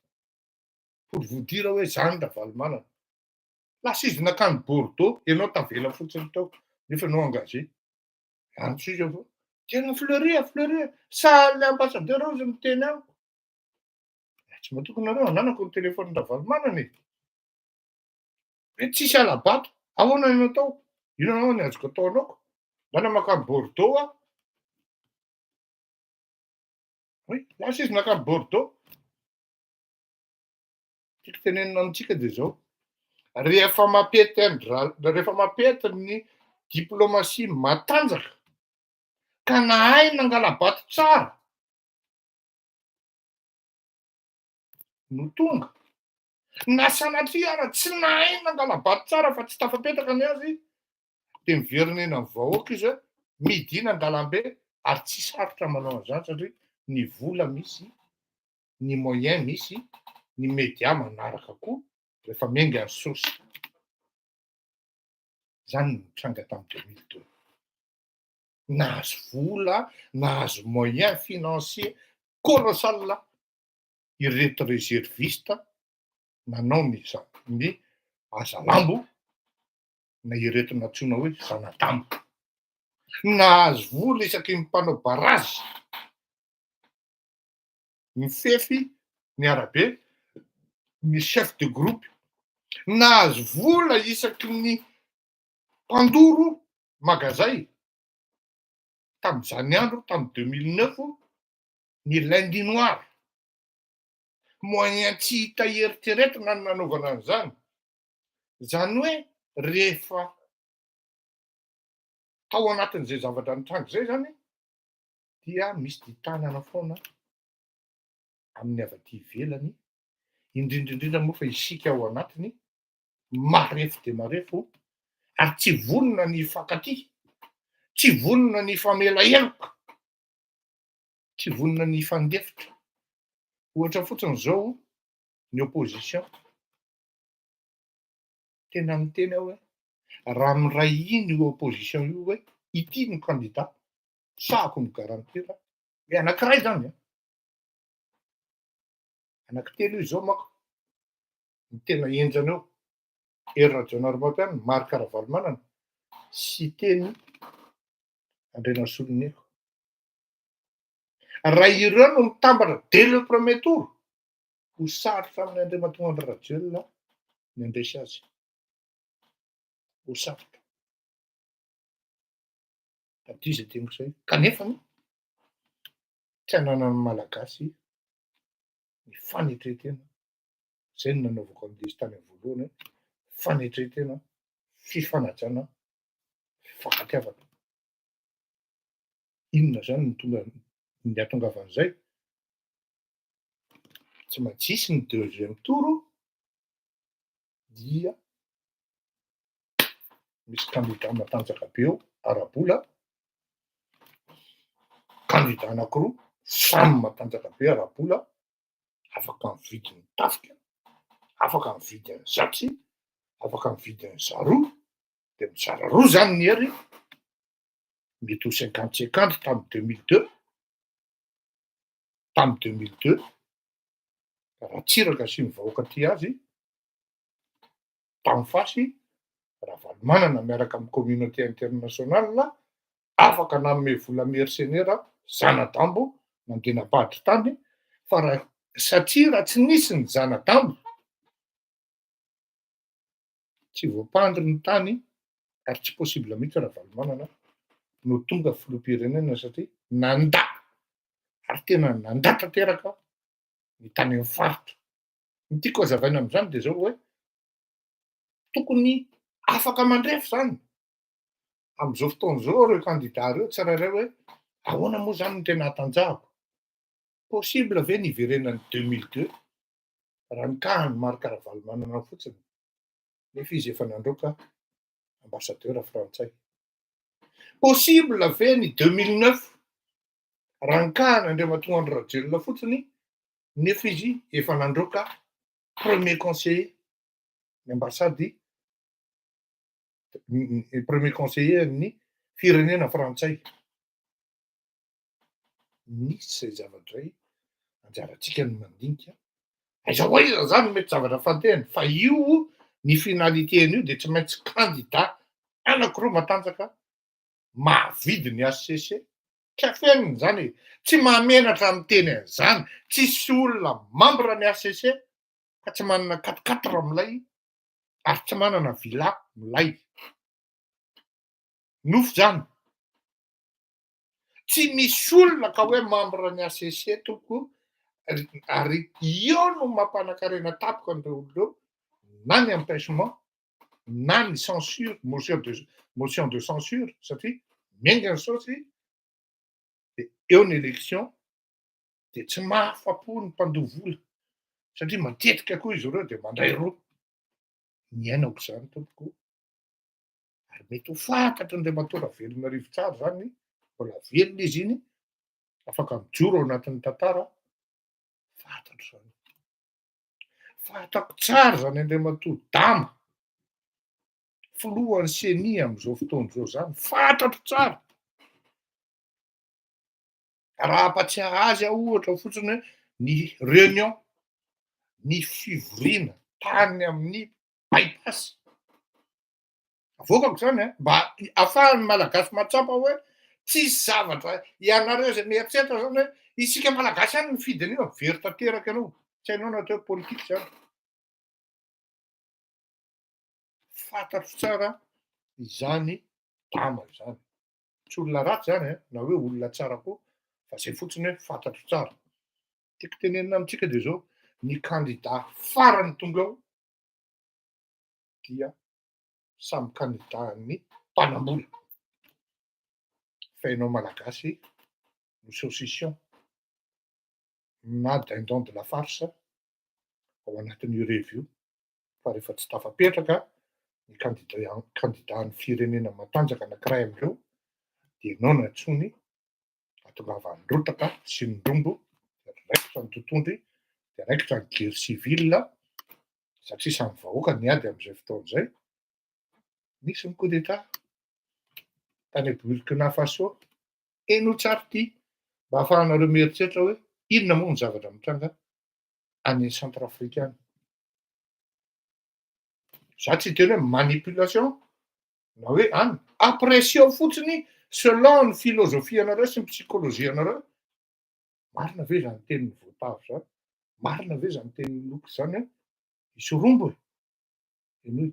pour vous dire hoe zany Ravalomanana. Lasa izy nakany Bordeaux, ianao tavela fotsiny tao nefa anao engagé antso izy avao tena Fleuria, Fleuria, sa le ambassadeur izy miteny amiko, tsy matoko nareo, ananako ny téléphone Ravalomanana e, hoe tsisy alabato, ahoana ny atao, ino anao ny azoko atao anaoko ndana makany Bordeaux a. Oy, lasa izy nakany Bordeaux. Tiako tenenina amitsika de zao: rehefa mampety andra, rehefa mampety ny diplomatie matanjaka ka nahay nangala-bato tsara no tonga, na sanatria ara tsy nahay nangala-bato tsara fa tsy tafapetraka ny azy, de miverina eny amin'ny vahoaka izy hoe midina an-dalambe, ary tsy sarotra manao an'izany satria ny vola misy, ny moyen misy, ny média manaraka koa rehefa miainga ny sosy. Zany no nitranga tamin'ny 2002. Nahazo vola, nahazo moyen financier colossal ireto réserviste nanao ny ny azalambo na ireto nantsoina hoe zanadambo. Nahazo vola isaky ny mpanao barazy mifefy ny arabe, ny chef de groupe, nahazo vola isaky ny mpandoro magazay tam'izany andro, tamy 2009, ny lundi noir, moyen tsy hita eritreretina ny nanaovana an'izany. Zany hoe rehefa tao anatin'izay zavatra nitranga zay zany dia misy ditanana foana amin'ny avy aty ivelany, indrindraindrindra moa fa isika ao anatiny marefo de marefo ary tsy vonona ny hifankatia, tsy vonona ny hifamela heloka, tsy vonona ny hifandefitra. Ohatra fotsiny zao ny opposition, tena miteny aho hoe raha miray iny io opposition io hoe ity no candidat, sahako migarantir hoe anankiray zany a, anankitelo io zao manko ny tena henjana eo: Hery Rajaonarimampianina, Marc Ravalomanana, Siteny Andrianasoloniaiko. Raha ireo no mitambatra dès le premier tour, ho sarotra amin'ny Andriamatoa Andry Rajoelina ny handresy azy, ho sarotra. Tadidio zay teniko zay, kanefany tsy ananan'ny Malagasy ny fanetretena. Zay no nanaovako an'le izy tany amin'ny voalohany hoe fanetretena, fifanajana, fifankatiavana. Inona zany no tonga ny ahatongavan'izay? Tsy maintsy hisy ny deuxième tour dia misy candidat matanjaka be eo ara-bola, candidat anakiroa samy matanjaka be ara-bola, afaka mividy ny tafika, afaka mividy any zatsy, afaka mividy any zaroa, de mizara roa zany ny hery, mety ho 50-50 tamy 2002, tamy 2002, Ratsiraka sy ny vahoaka tia azy, tamy fasy Ravalomanana miaraka amy communauté internationale afaka nanome vola mercenaire zana-dambo nandeha nampahadry tany, fa raha satria raha tsy nisy ny zana-dambo tsy voampandry ny tany ary tsy possible mihitsy Ravalomanana no tonga filoham-pirenena satria nanda ary tena nanda tanteraka ny tany amy faritra. Ny tiako hazavaina am'izany de zao hoe tokony afaka mandrefy zany am'izao fotoana zao reo candidat reo tsirairay hoe ahoana moa zany no tena hatanjahako. Possible ve ny iverenany 2002 raha nikahany Marc Ravalomanana fotsiny nefa izy efa nandroaka ambassadeur frantsay? Possible ve ny 2009 raha nikahany Andriamatoa Andry Rajoelina fotsiny nefa izy efa nandroaka premier conseiller ny ambassade, premier conseiller ny firenena frantsay? Misy zay zavatra zay, anjaratsika ny mandinika aiza ho aiza zany mety zavatra fantehany, fa io ny finalité an'io de tsy maintsy candidat anakiroa matanjaka mahavidy ny H C C. Tsy afeniny zany e, tsy mahamenatra amy teny an'izany, tsisy olona membre ny H C C ka tsy manana quatre-quatre milay ary tsy manana villa milay nofo zany. Tsy misy olona ka hoe membre ny H C C tompoko, ary eo no mampanan-karena tapoka an'ireo olo reo, na ny empêchement na ny censure, motion de censure, satria miainga ny saosy de eo ny élection de tsy mahafapo ny mpandoa vola satria matetika koa izy ireo de mandray roa. Ny ainako zany tompoko, ary mety ho fantatry Andriamatoa Ravelonarivo tsara zany, mbola velona izy iny, afaka mijoro ao anatin'ny tantara. Fantatro zany, fantako tsara zany Andriamatoa Dama filohan'ny C E N I am'izao fotoana zao zany, fantatro tsara. Raha ampatsiahy azy aho ohatra fotsiny hoe ny réunion, ny fivoriana tany amin'ny By-Pass avoakako zany a, mba ahafahan'ny Malagasy mahatsapa hoe tsisy zavatra ianareo zay mieritreritra zany hoe isika Malagasy any mifidy an'io, very tanteraka ianao, tsy hainao na atao hoe politika zany. Fantatro tsara izany Dama zany, tsy olona ratsy zany a, na hoe olona tsara koa, fa zay fotsiny hoe fantatro tsara. Tiako tenenina amitsika de zao: ny candidat farany tonga ao dia samy candidat ny mpanambola, fa ianao Malagasy no saucisson na dindon de la farce ao anatin'io revy io. Fa rehefa tsy tafapetraka ny candidat ny firenena matanjaka anankiray amindreo de ianao no antsony atongavan'ny rotaka sy ny rombo, de raikitra ny tontondry, de raikitra ny guerre civile, satria samy vahoaka ny ady am'izay fotoana zay. Nisy ny coup d'état tany Burkina Faso eno tsara ty, mba ahafahanareo mieritreritra hoe inona moa ny zavatra mitranga any Centrafrique any. Za tsy hiteny hoe manipulation na hoe any apprécieo fotsiny selon ny filozofia anareo sy ny psychologie anareo. Marina ve zany tenin'ny voatavo zany? Marina ve zany tenin'ny loko zany a? Isy rombo e, enoy.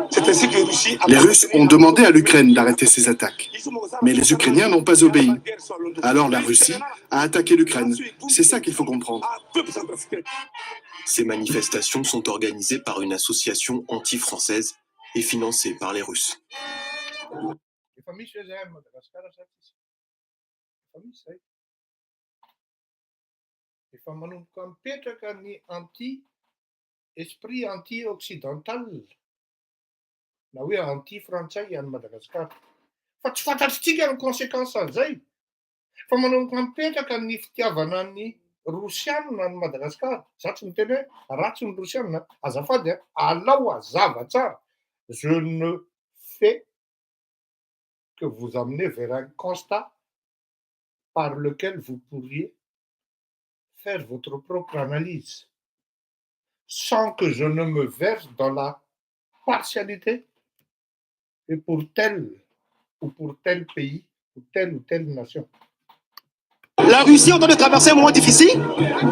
C'est ainsi que Russie Les Russes ont demandé à l'Ukraine d'arrêter ses attaques. Mais les Ukrainiens n'ont pas obéi. Alors la Russie a attaqué l'Ukraine. C'est ça qu'il faut comprendre. Ces manifestations sont organisées par une association anti-française et financée par les Russes. Efa misy hoe zay any Madagasikara sa tsisy? Efa misy zay. Efa manomboka mipetraka ny anti esprit anti occidental na hoe anti frantsay any Madagasikara. Fa tsy fantatritsika ny conséquence an'izay. Fa manomboka mipetraka ny fitiavana ny rosianina any Madagasikara. Za tsy miteny hoe ratsy ny rosianina, azafady a, alao hazava tsara. Je ne fais que vous amener vers un constat par lequel vous pourriez faire votre propre analyse, sans que je ne me verse dans la partialité et pour tel ou pour tel pays ou telle ou telle nation. La Russie est en train de traverser un moment difficile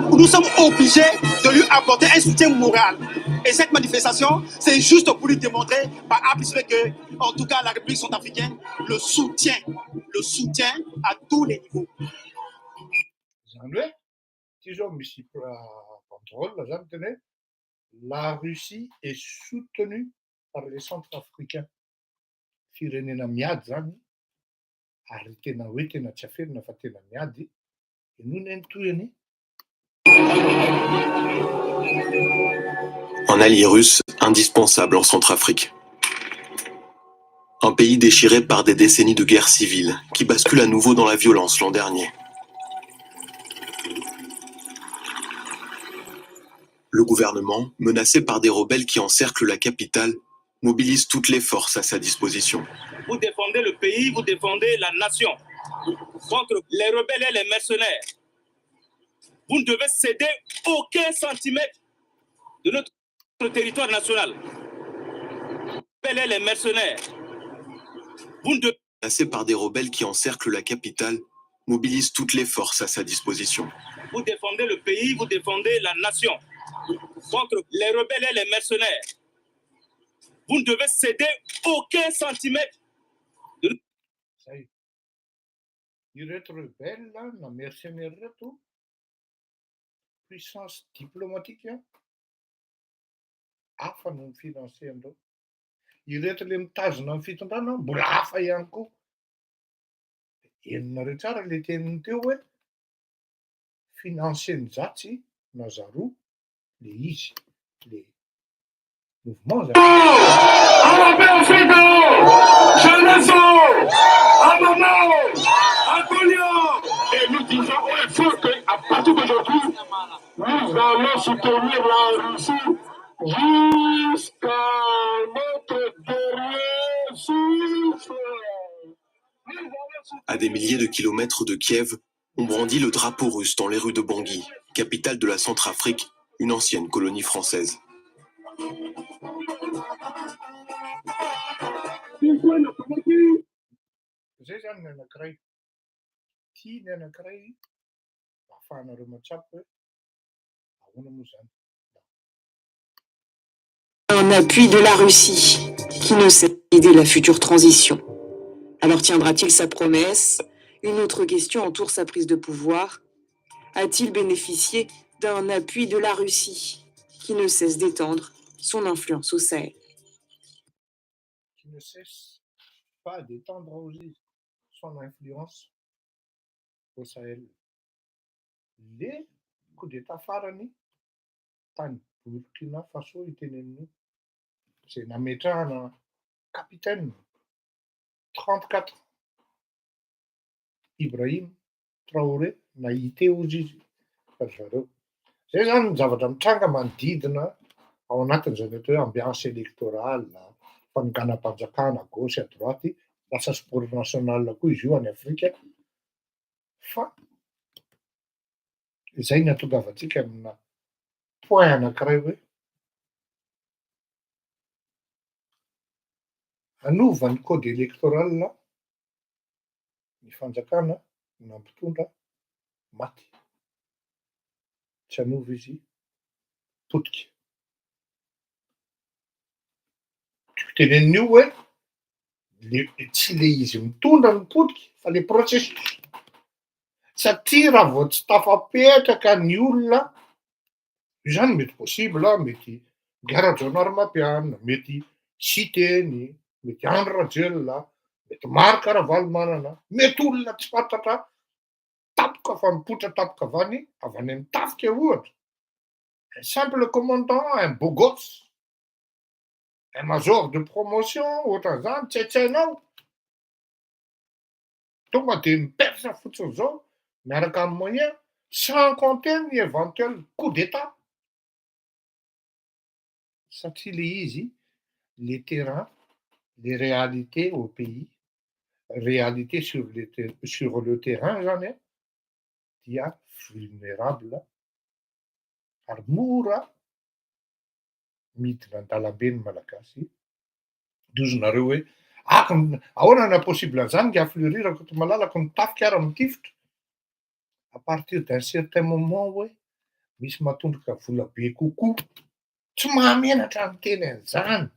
où nous sommes obligés de lui apporter un soutien moral. Et cette manifestation, c'est juste pour lui démontrer par A plus B que, en tout cas, la République centrafricaine le soutient, le soutient à tous les niveaux. Zany hoe ty zao misy banderole zany tena hoe la Russie est soutenue par les Centrafricains. Firenena miady zany ary tena hoe tena tsy aferina fa tena miady. Inoana ny tohiny? Un allié russe indispensable en Centrafrique. Un pays déchiré par des décennies de guerre civile qui bascule à nouveau dans la violence l'an dernier. Le gouvernement, menacé par des rebelles qui encerclent la capitale, mobilise toutes les forces à sa disposition. Vous défendez le pays, vous défendez la nation contre les rebelles et les mercenaires. Vous ne devez céder aucun centimètre de notre territoire national. Rebelles et les mercenaires. Vous ne devez Menacé par des rebelles qui encerclent la capitale, mobilise toutes les forces à sa disposition. Vous défendez le pays, vous défendez la nation contre les rebelles et les mercenaires. Vous ne devez céder aucun centimètre de Zay. Ireto rebelle na mercenaire reto puissance diplomatique hafa no mi-financer andreo. Ireto le mitazona ny fitondrana mbola hafa ihany koa. Henonareo tsara le teniny teo hoe financer-ny zatsy na zaroa le izy le mouvement zany. Et nous disons haut et fort qu'à partir d'aujourd'hui, nous allons soutenir la Russie jusqu'à notre dernier souffle. À des milliers de kilomètres de Kiev, on brandit le drapeau russe dans les rues de Bangui, capitale de la Centrafrique, une ancienne colonie française. Zay zany ny anankiray. Ty ny anankiray ahafahanareo mahatsapa hoe ahoana moa zany. Un appui de la Russie qui ne sait aider la future transition. Alors tiendra-t-il sa promesse? Une autre question entoure sa prise de pouvoir. A-t-il bénéficié d'un appui de la Russie qui ne cesse d'étendre son influence au Sahel? Qui ne cesse pas d'étendre aussi son influence au Sahel. Le coup d'état farany tany Burkina Faso iteneniny zay nametrahana capitaine 34 Ibrahim Traoré na IT ozy izy ry zareo. Zay zany ny zavatra mitranga manodidina ao anatin'izany atao hoe ambiance électorale, fanonganam-panjakana à gauche à droite, lasa sport national koa izy io any Afrika. Fa zay ny ahatongavantsika amina point anankiray hoe hanova ny code électoral ny fanjakana nampitondra maty. Tsy hanova izy potika. Tiako tenenina io hoe le tsy le izy mitondra no potika fa le processus. Satria raha vao tsy tafapetraka ny olona, io zany mety possible, mety Guy Rajaonarimampianina, mety Siteny, mety Andry Rajoelina, mety Marc Ravalomanana, mety olona tsy fantatra. tampoka fa mipoitra tampoka avy any avy any amin'ny tafika ohatra, un simple commandant, un beau gosse, un major de promotion ohatran'izany tsy haitsainao, tonga de mi-perce fotsiny zao miaraka amin'ny moyen, sans compter ny éventuel coup d'état, satria le izy le terrain, les réalités au pays, réalité sur le sur le terrain zany a dia vulnérable ary mora midina an-dalambe ny malagasy. Dozonareo hoe ako ahoana na possible an'izany nga Fleury Rakotomalalako mitafika ary mitifitra à partir d'un certain moment hoe misy matondroka vola be kokoa, tsy mahamenatra ny teny an'izany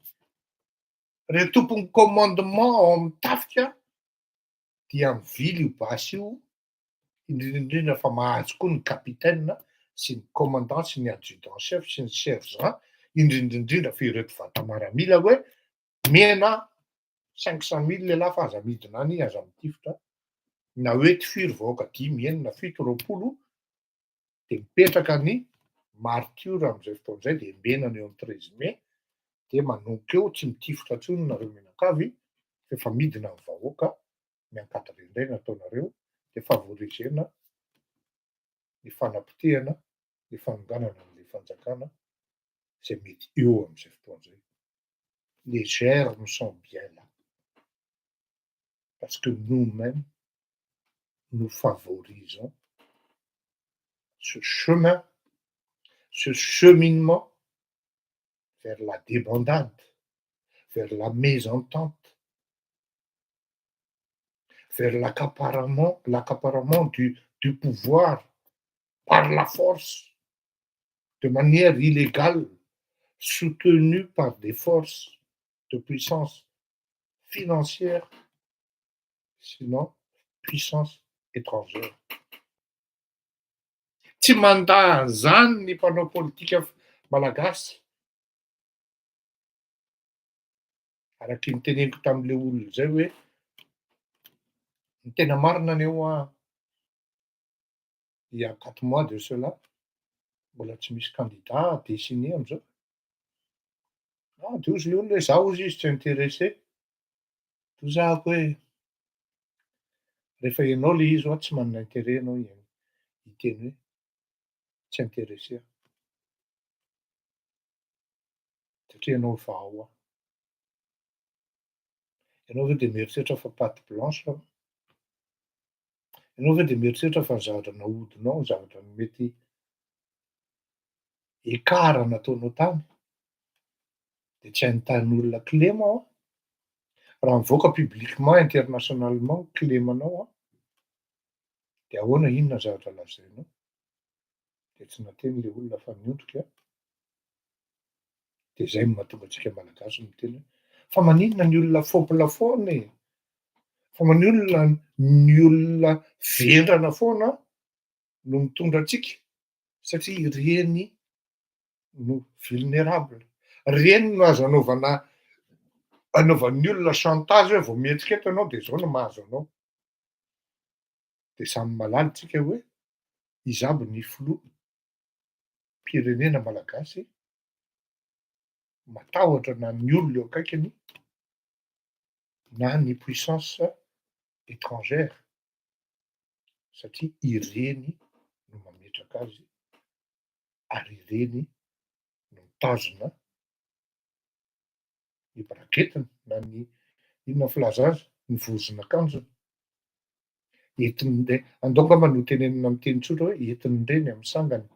re tompony commandement ao amy tafika dia mivily io basy io, indrindraindrindra fa mahazo koa ny capitaine sy ny commandant sy ny adjudant chef sy ny sergent, indrindraindrindra fa ireto vatamaramila hoe mena 500 000 lehilahy fa aza midina any, aza mitifitra, na hoe tifiry vahoaka dimy, enina, fito, 20, de mipetraka ny martiora am'izay fotoana zay, de mbenana eo amy 13 mai, de manomboka eo tsy mitifitra intsony nareo mianakavy fa efa midina ny vahoaka mi-encadre indray nataonareo, de favorisena ny fanapotehana ny fanonganana an'le fanjakana zay mety eo am'izay fotoana zay. Les germes sont bien là parce que nous-mêmes nous favorisons ce chemin, ce cheminement vers la débandade, vers la mésentente, vers l'accaparement du pouvoir par la force, de manière illégale, soutenue par des forces de puissance financière, sinon puissance étrangère. Tsy mandà zany ny mpanao politika malagasy. Araky ny teneniko tam'le olona zay hoe ny tena marina anie hoa, il y a 4 mois de cela, mbola tsy misy candidat dessiné am'izao. Ah, de ozy le olona hoe zaho ozy izy tsy intéressé. Tozahako hoe rehefa ianao le izy hoa tsy manana intérêt ianao hiteny hoe tsy intéressé aho. Satria ianao efa ao aho. Ianao ve de mieritreritra fa patte blanche aho? Ianao ve de mieritreritra fa ny zavatra nahodinao, ny zavatra mety écart nataonao tany, de tsy ahitan'olona kilema aho? Raha mivoaka publiquement internationalement kilemanao aho, de ahoana, inona zavatra lazainao? De tsy nateny le olona fa niondrika. De zay no mahatonga antsika malagasy miteny hoe fa maninona ny olona fôpla foana e? Fa maninona ny olona vendrana foana no mitondra antsika? Satria ireny no vulnérable, reny no azo anaovana anaovan'ny olona chantage hoe vao mihetsika eto ianao de zao no mahazo anao. De samy mahalala tsika hoe iza aby ny filoha pirenena malagasy matahotra na ny olona eo akaikiny na ny puissance étrangère, satria ireny no mametraka azy ary ireny no mitazona ny baraketiny na ny inona filaza azy, ny vozon'akanjony. Entin'ire andao angamba no tenenina amy teny tsotra hoe entin'ireny amy sangany.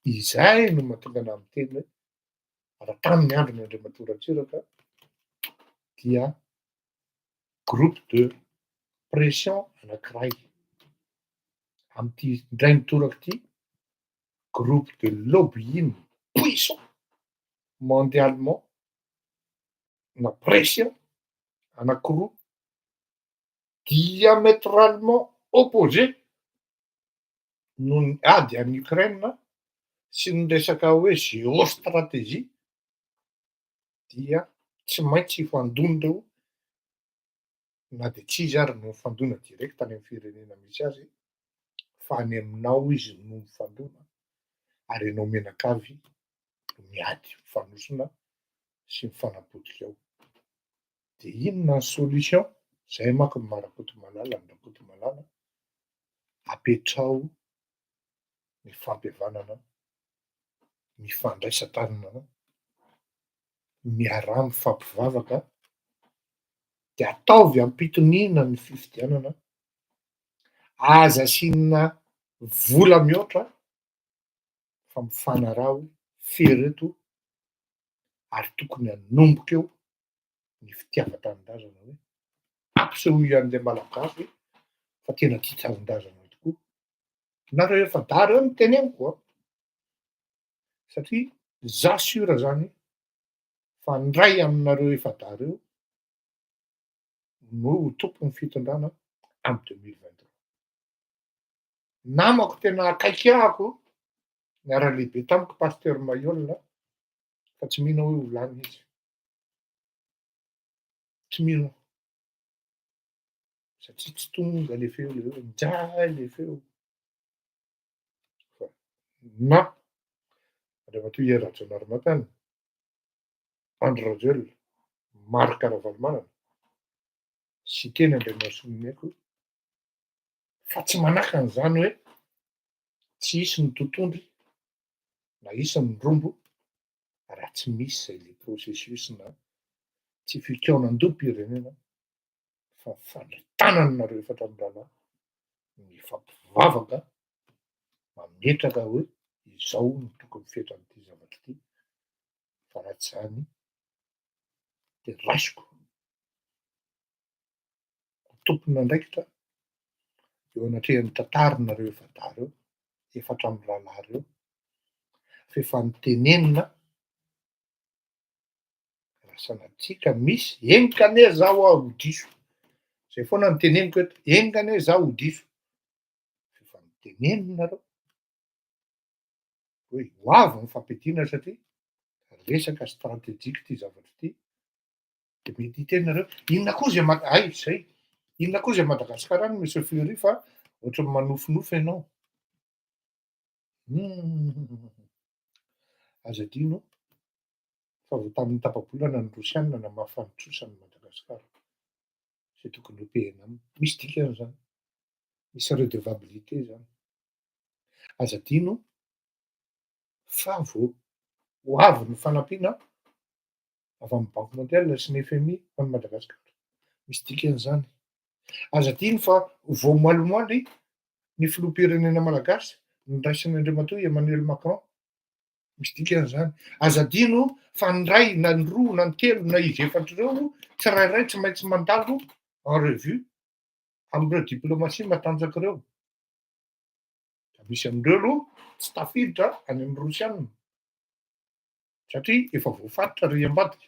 Izay no mahatonga ana miteny hoe raha tamin'ny androny Andriamatoa Ratsiraka dia groupe de pression anankiray, am'ty indray mitoraka ity groupe de lobbying puissant mondialement na pression anankiroa diamétralement opposé noho ny ady any Ukraine sy ny resaka hoe géostratégie, dia tsy maintsy hifandona reo na de tsy izy ary no mifandona direct any amy firenena misy azy. Fa any aminao izy no mifandona ary ianao mianakavy no miady mifanosona sy mifanapotika ao. De inona ny solution? Zay manko ny maha Rakotomalala an'i Rakotomalala, apetraho ny fampihavanana, mifandraisa tanana, miaraha mifampivavaka, de ataovy am-pitoniana ny fifidianana, aza asiana vola mihoatra fa mifanaraho fereto ary tokony hanomboka eo ny fitiavan-tanindrazana hoe ampisehoy an'ilay Malagasy fa tena tia tanindrazana tokoa. Nareo efa dahy reo no teneniko an! Satria za sûr zany fa ny ray aminareo efa dahy reo no ho tompon'ny fitondrana amy 2023. Namako tena akaiky ahako niara-lehibe tamiko Pasteur Mailhol fa tsy mino aho hoe ho lany izy. Tsy mino aho. Satria tsy tonga le feo le hoe njay le feo. Fa na Andriamatoa Hery Rajaonarimampianina, Andry Rajoelina, Marc Ravalomanana, Siteny Andrianasoloniaiko fa tsy manakana izany hoe tsy hisy ny totondry na hisy ny rombo raha tsy misy izay le processus na tsy fikaonandoham-pirenena fa fandray-tanana nareo efatra mirahalahy mifampivavaka mametraka hoe izao no tokony fetran'ity zavatra ity fa raha tsy izany de raisiko ho tompon'andraikitra eo anatrehan'ny tantarinareo efa-dahy ireo, efatra mirahalahy ireo, f'efa notenenina raha sanatria ka misy, enga anie zaho aho ho diso, zay foana no teneniko eto, enga anie zaho ho diso, f'efa noteneninareo hoe ho avy ny fampiadiana satria resaka stratégique ity zavatra ity, de mety hiteny nareo, inona koa zay ma- hay zay, inona koa zay Madagasikara any monsieur Fleury fa ohatran'ny manofinofy ianao. Hum, aza adino fa vao tamin'ny tapa-bolana ny Rosiana namafa ny trosan'i Madagasikara, izay tokony ho pehina aminy. Misy dikany zany, misy redevabilité zany. Aza adino fa vao ho avy ny fanampiana avy amin'ny Banque mondiale sy ny FMI ho an'i Madagasikara. Misy dikany izany. Aza adino fa vao omaliomaly ny filoham-pirenena malagasy nondraisin'ny Andriamatoa Emmanuel Macron. Misy dikany izany. Aza adino fa ny iray na ny roa na ny telo na izy efatra ireo tsirairay tsy maintsy mandalo en revue amin'ireo diplomatie matanjaka ireo. Ka misy amin'ireo aloha tsy tafiditra any amin'ny Rosiana. Satria efa voafaritra ry ambadika.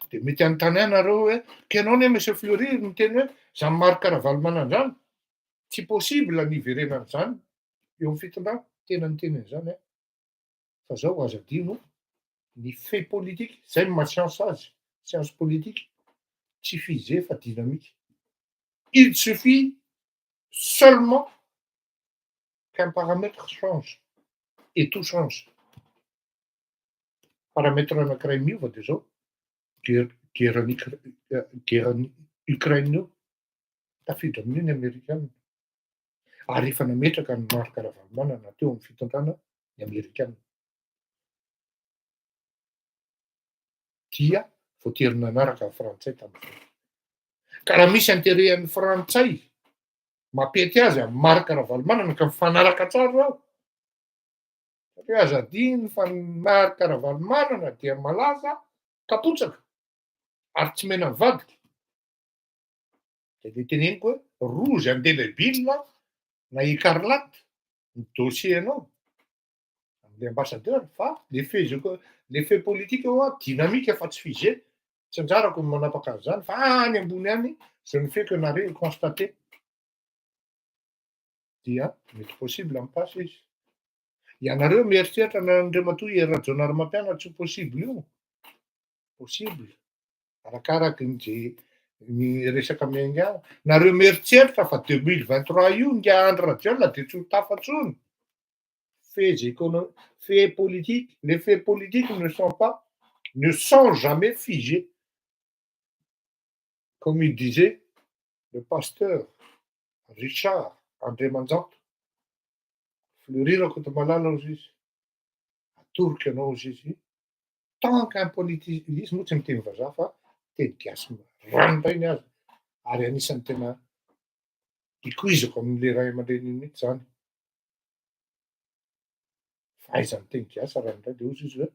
De mety hanontany ahy nareo hoe, ka ianao anie Monsieur Fleury miteny hoe zany Marc Ravalomanana zany, tsy possible ny hiverenan'izany eo amin'ny fitondrana, tena niteny an'izany aho. Fa zao aza adino ny fait politique, zay no maha science azy, science politique, tsy figé fa dynamique. Il suffit seulement qu'un paramètre change et tout change. Paramètre anankiray miova de zao, guerre guerre any guerre any Ukraine io, tafiditra amin'io ny amerikana ary efa nametraka an'i Marc Ravalomanana teo amin'ny fitondrana ny amerikana. Dia voatery nanaraka ny frantsay tamin'izay. Ka raha misy intérêt an'ny frantsay mampety azy amin'i Marc Ravalomanana ka mifanaraka tsara ireo, satria aza adino fa ny Marc Ravalomanana dia malaza kapotsaka ary tsy mena mivadika. De le teneniko hoe rouge indelebile na écarlate ny dossier anao am'le ambassadeur fa le fait le fait politique eo dynamique fa tsy figé, tsy anjarako ny manapaka an'izany fa any ambony any je ne fais que narrer et constater. Dia mety possible mi-passe izy. Ianareo mieritreritra na Andriamatoa Hery Rajaonarimampianina tsy possible io, possible arakaraky ny ze. Ny resaka miainga any. Nareo mieritreritra fa 2023 io ingahy Andry Rajoelina de tsy ho tafa tsony. Faits écono- faits politiques, les faits politiques ne sont pas, ne sont jamais figés. Comme il disait le pasteur Richard Andriamanjato, Fleury Rakotomalala hozy izy, atoroko ianao hozy izy, tant qu'un politicien, izy moa tsy miteny vazaha fa teny gasy ranoray ny azy, ary anisan'ny tena ikoizako amin'le ray aman-dreny iny mihitsy zany, fahaizany teny gasy ranoray, de hozy izy hoe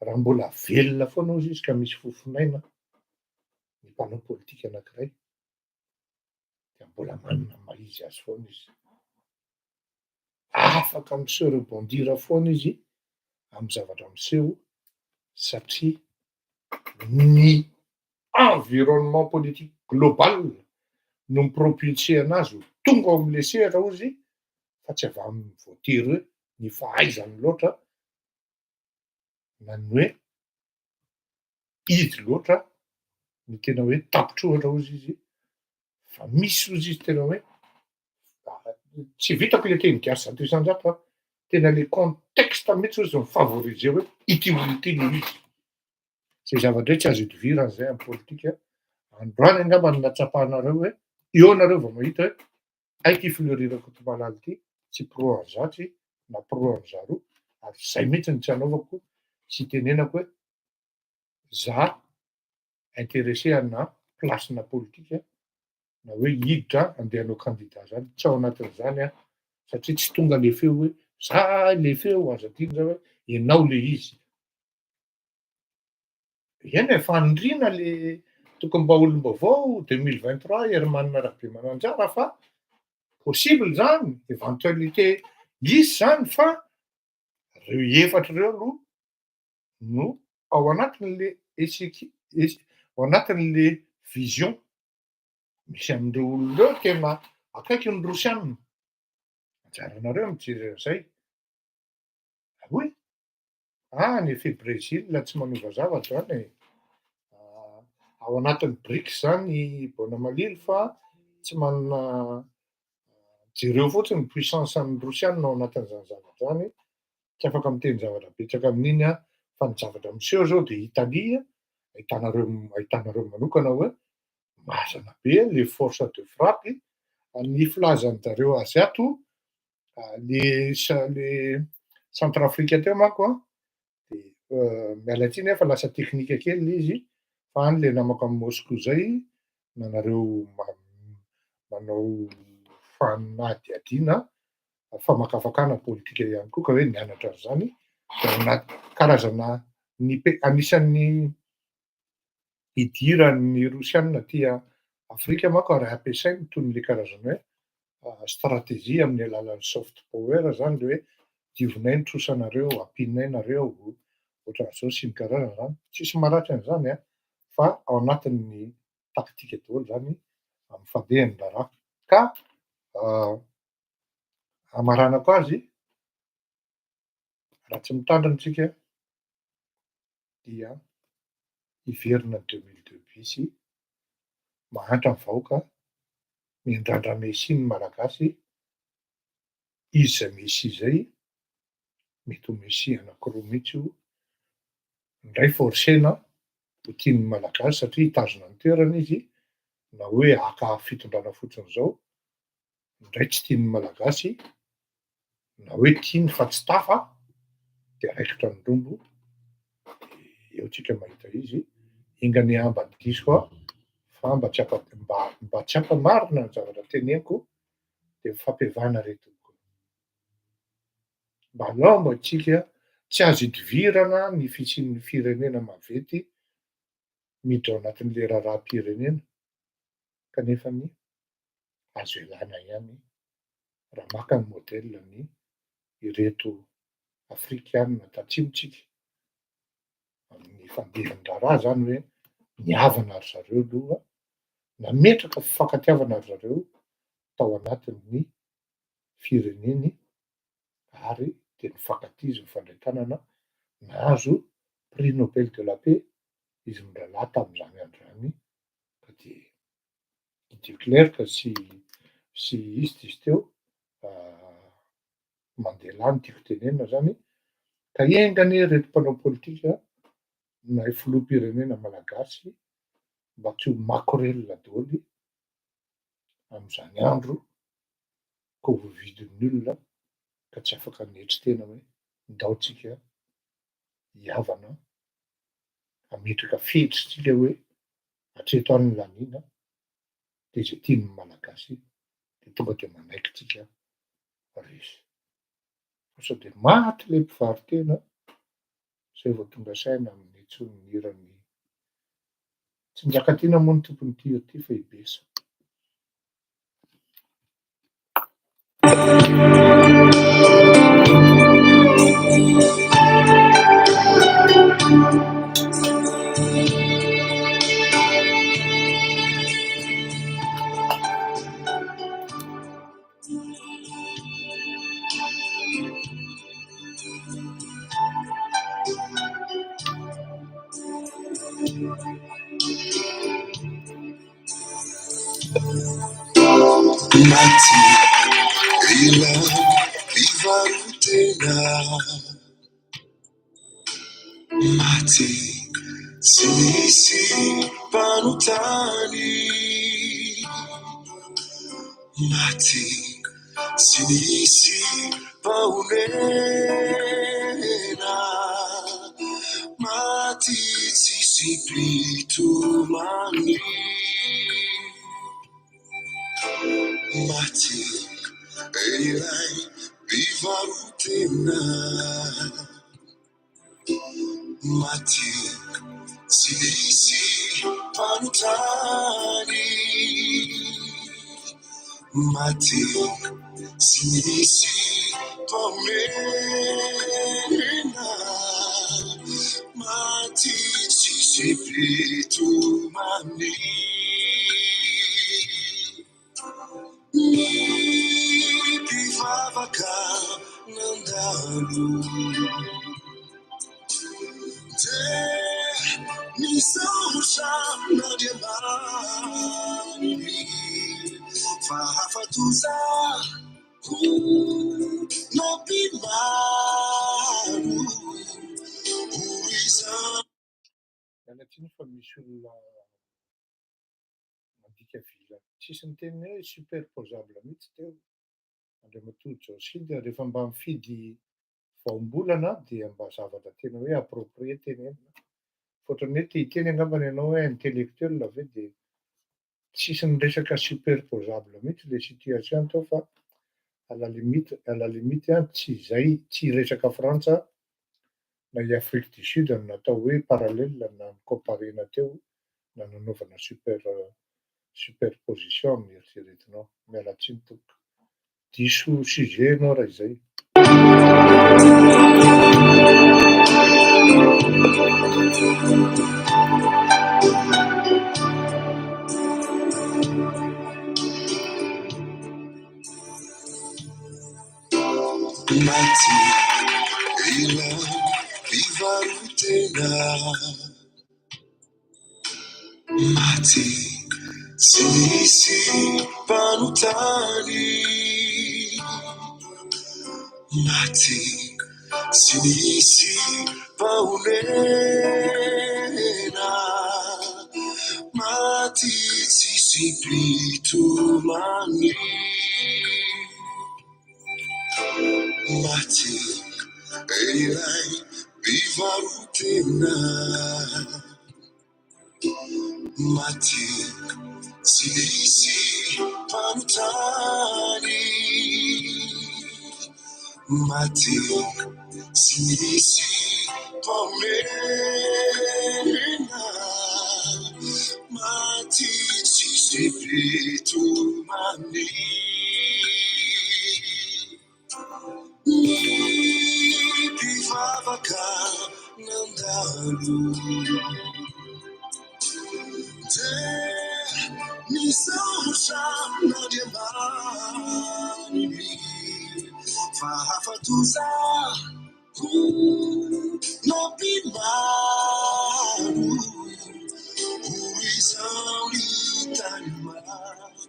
raha mbola velona foana hozy izy ka misy fofonaina ny mpanao politika anankiray dia mbola manana ny maha izy azy foana izy. Afaka mi-se rebondir foana izy amin'ny zavatra miseho satria ny environnement politique global no mi-propulser anazy ho tonga ao amin'le sehatra hozy fa tsy avy amin'ny voatery hoe ny fahaizany loatra na ny hoe izy loatra ny tena hoe tapitr'ohatra hozy izy fa misy hozy izy tena hoe tsy vitako le teny gasy 100% fa tena le contexte mihitsy hozy mi-favoriser hoe ity olo ity no izy. Zay zavatra hoe tsy azo idivirana zay amy politika. Androany angamba no nahatsapanareo hoe eo nareo vao mahita hoe hay ty Fleury Rakotomalala ity tsy pro an'izatsy na pro an'izaroa ary zay mihitsy no tsy anaovako sy itenenako hoe za intéressé ana place-na politika na hoe hiditra andeha hanao candidat zany, tsy ao anatin'izany aho satria tsy tonga le feo hoe za le feo aza adino zany hoe ianao le izy. Eny e, fanindriana le tokony mba olom-baovao 2023 Herman Rabemananjara fa possible zany, éventualité hisy zany fa reo efatra reo aloha no ao anatin'le échiquier, ao anatin'le vision. Misy amindreo olo reo tena akaiky ny rosianina, anjaranareo mijery an'izay. Oy, ah ny effet Brésil tsy manova zavatra zany e. Ao anatin'ny BRICS zany Bona Malily fa tsy manana jereo fotsiny ny puissance an'ny rosianina ao anatin'izany zavatra zany, tsy afaka miteny zavatra betsaka amin'iny aho fa ny zavatra miseho zao de Italia ahitanareo ahitanareo manokana hoe mazana be le force de frappe ny filazan-jareo azy ato le le Centrafrique teo manko an de miala tsiny aho fa lasa teknika kely le izy fa any le namako amy Moscou zay nanareo manao fanadihadiana famakafakana politika ihany koa ka hoe nianatra an'izany de ao anaty karazana ny pe- anisan'ny idiran'ny rosianina aty Afrika manko ary ampiasainy toy ny le karazana hoe stratégie amin'ny alalan'ny soft power zany le hoe diovinay ny trosanareo, ampinay nareo, ohatran'izao sy ny karazany zany. Tsisy maharatry an'izany an fa ao anatin'ny taktika daholo zany amy fandehany raharaha ka amaranako azy raha tsy mitandrina tsika dia hiverina 2002 bis mahantra ny vahoaka miandrandra Messie ny malagasy izy zay Messie zay mety ho Messie anankiroa mihitsy io ndray forcena ho tian'ny malagasy satria hitazona ny toerana izy na hoe haka fitondrana fotsiny zao ndray tsy tian'ny malagasy na hoe tiany fa tsy tafa de raikitra ny rombo de eo tsika mahita izy ingany amba diso aho fa mba tsy ampa- mba mba tsy ampamarina ny zavatra teneniko de mifampihavana re tompoko. Mba alao mba tsika tsy azo idivirana ny fisian'ny firenena maventy miditra ao anatin'le raharaham-pirenena kanefany azo ialana ihany raha maka ny modèle ny ireto afrikanina tatsimo tsika amin'ny fandehan'ny raharaha zany hoe nihavana ry zareo aloha nametraka fifankatiavana ry zareo tao anatin'ny fireneny ary de nifankatia izy mifandray tanana nahazo prix nobel de la paix izy mirahalahy tamin'izany andro zany ka dia. Duclerc sy sy izy diso teo, Mandela no tiako tenenina zany, ka enga anie ireto mpanao politika na filoham-pirenena malagasy mba tsy ho makorelina daholo amin'izany andro ka ho voavidin'ny olona ka tsy afaka hanetry tena hoe ndao tsika hihavana hametraka fetry tsika hoe hatreto any ny laniana de izay tian'ny malagasy de tonga de manaiky tsika resy. Fa sao de maty le mpivaro-tena zay vao tonga saina amin'ny intsony ny hiran'ny Tsy Njakatiana moa ny tompon'ity hira ity fa i Bessa. Maty ilay mpivarotena. Maty tsy nisy mpanotany. Maty tsy nisy mpahonena. Maty tsisy mpitomany. Maty ilay mpivarotena. Maty tsy nisy mpanotany. Maty tsy nisy mpahonena. Maty tsisy mpitomany. Ny mpivavaka nandalo dia nisaotra an'Andriamaniny fa afa-doza ho nampimaro ho izany. Miala tsiny fa misy olona mandika vilana. Tsisy niteny hoe superposable mihitsy teo Andriamatoa Jaosidy a, rehefa mba mifidy voambolana dia mba zavatra tena hoe approprié tenenina. Fa ohatran'ny hoe te hiteny angambany ianao hoe intellectuel ve dia tsisy niresaka superposable mihitsy le situation teo fa à la limite à la limite an tsy izay tsy hiresaka Frantsa na i Afrique du Sud no natao hoe parallèle na ni-comparer-na teo na nanaovana super superposition amin'ny eritreretinao. Miala tsiny tompoko. Diso sujet ianao raha izay. Maty ilay mpivarotena. Maty tsy nisy mpanotany. Maty tsy nisy mpahonena. Maty tsisy mpitomany. Maty ilay mpivarotena. Maty tsy nisy mpanotany. Maty tsy nisy mpahonena. Maty tsisy mpitomany. Ny mpivavaka nandalo dia nisaotra an'Andriamaniny fa afa-doza ho nampimaro ho izao ny tany maro.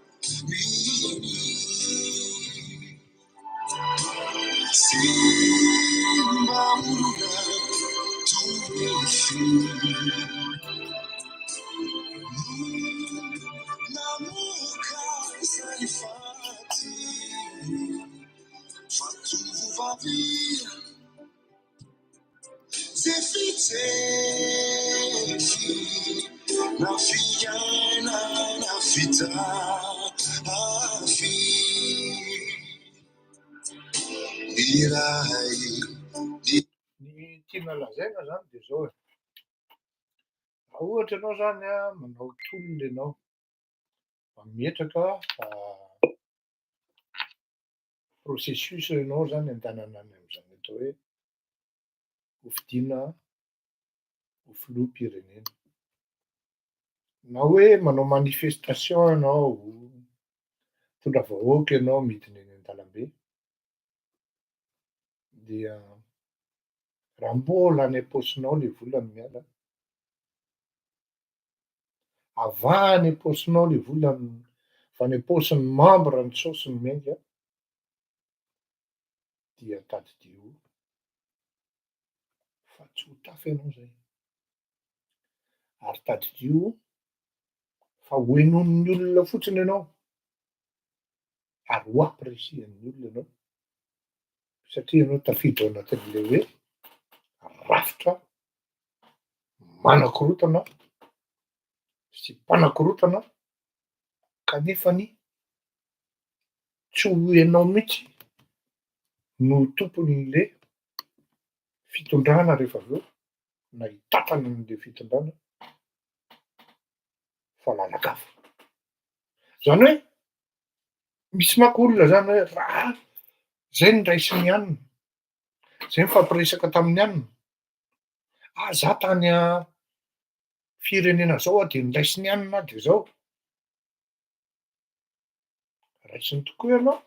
Ny tiana lazaina zany de zao e, raha ohatra ianao zany an manao tolona ianao, mametraka processus ianao zany andehanana any am'zany atao hoe hofidiana ho filoham-pirenena, na hoe manao manifestation ianao, mitondra vahoaka ianao midina eny an-dalambe, dia raha mbola any am-paosinao le vola no miala, avy any am-paosinao le vola avy any am-paosin'ny membre ny saosy no miainga, dia tadidio fa tsy ho tafa ianao zay, ary tadidio fa ho henoin'ny olona fotsiny ianao, ary ho apprécier-n'ny olona ianao, satria ianao tafiditra ao anatin'le hoe rafitra manakorontana sy mpanakorontana kanefany tsy ho ianao mihitsy no tompon'le fitondrana rehefa avy eo na hitantana an'le fitondrana fa lalan-kafa. Zany hoe misy manko olona zany hoe raha zay no raisin'ny anona, zay nifampiresaka tamin'ny anona, ah za tany firenena zao aho de niraisin'ny anona aho de zao. Raisiny tokoa ianao,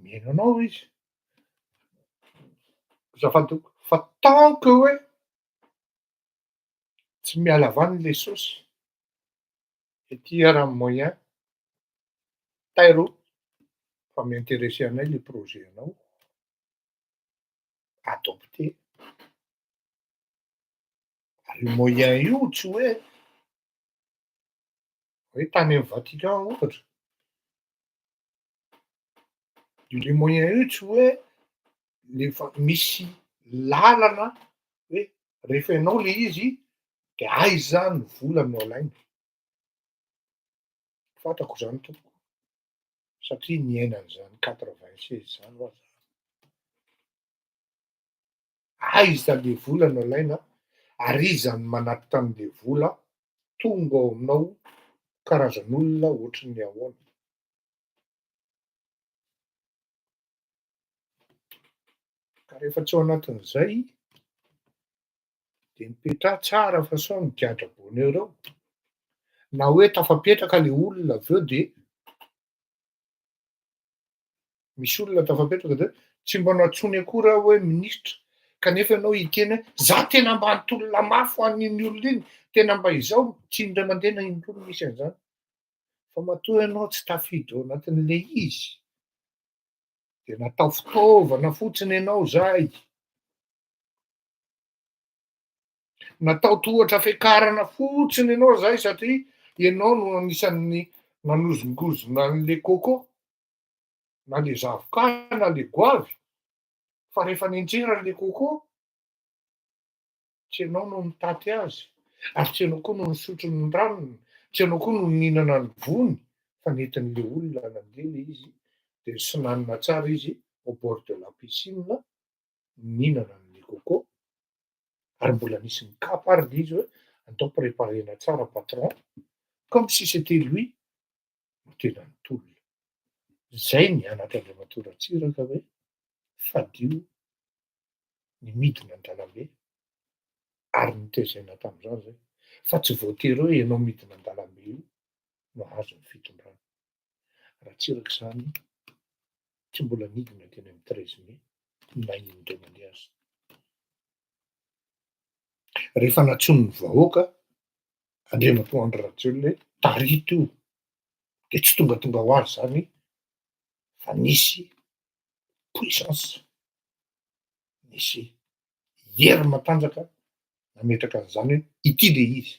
mihaino anao izy, azafady tompoko, fa tant que hoe tsy miala avy any le saosy, ety ary ny moyen, tairo fa mi-interesser anay le projet anao, adopter, ary io moyen io tsy hoe hoe tany amy Vatican ohatra, io le moyen io tsy hoe lefa misy lalana hoe rehefa ianao le izy de aiza ny vola no alaina, fantako zany tompoko satria niaina an'izany quatre-vingt seize zany hoa za. Aiza le vola no alaina ary iza no manatitra an'le vola tonga ao aminao karazan'olona ohatry ny ahoana? Ka rehefa tsy ao anatin'izay de mipetraha tsara fa sao migadra bonheur eo, na hoe tafapetraka le olona avy eo de misy olona tafapetraka de tsy mba nantsoiny akory aho hoe minisitra kanefa ianao hiteny hoe za tena mba nitolona mafy ho an'iny olona iny, tena mba izao, tsy indray mandeha na indroa no misy an'izany, fa matoa ianao tsy tafiditra ao anatin'le izy de natao fitaovana fotsiny ianao zay, natao tohatra fiakarana fotsiny ianao zay satria ianao no anisan'ny nanozongozona an'le coco na le zavoka na le goavy, fa rehefa nianjera le coco tsy ianao no nitaty azy ary tsy ianao koa no nisotro ny ranony, tsy ianao koa no nihinana ny voany fa nentin'le olona nandeha le izy de nisinanina tsara izy au bord de la piscine nihinana an'le coco ary mbola nisy nikapa ary le izy hoe andao préparena tsara patron comme si c'était lui no tena nitolona. Zay ny anatr'Andriamatoa Ratsiraka hoe fadio ny midina an-dalambe ary notezaina tam'izany zay fa tsy voatery hoe ianao midina an-dalambe io no ahazo ny fitondrana. Ratsiraka zany tsy mbola nidina teny amy 13 mai na indray mandeha aza. Rehefa nantsoin'ny vahoaka Andriamatoa Andry Rajoelina hoe tarito io. De tsy tongatonga ho azy zany fa nisy puissance, nisy hery matanjaka nametraka an'izany hoe ity le izy.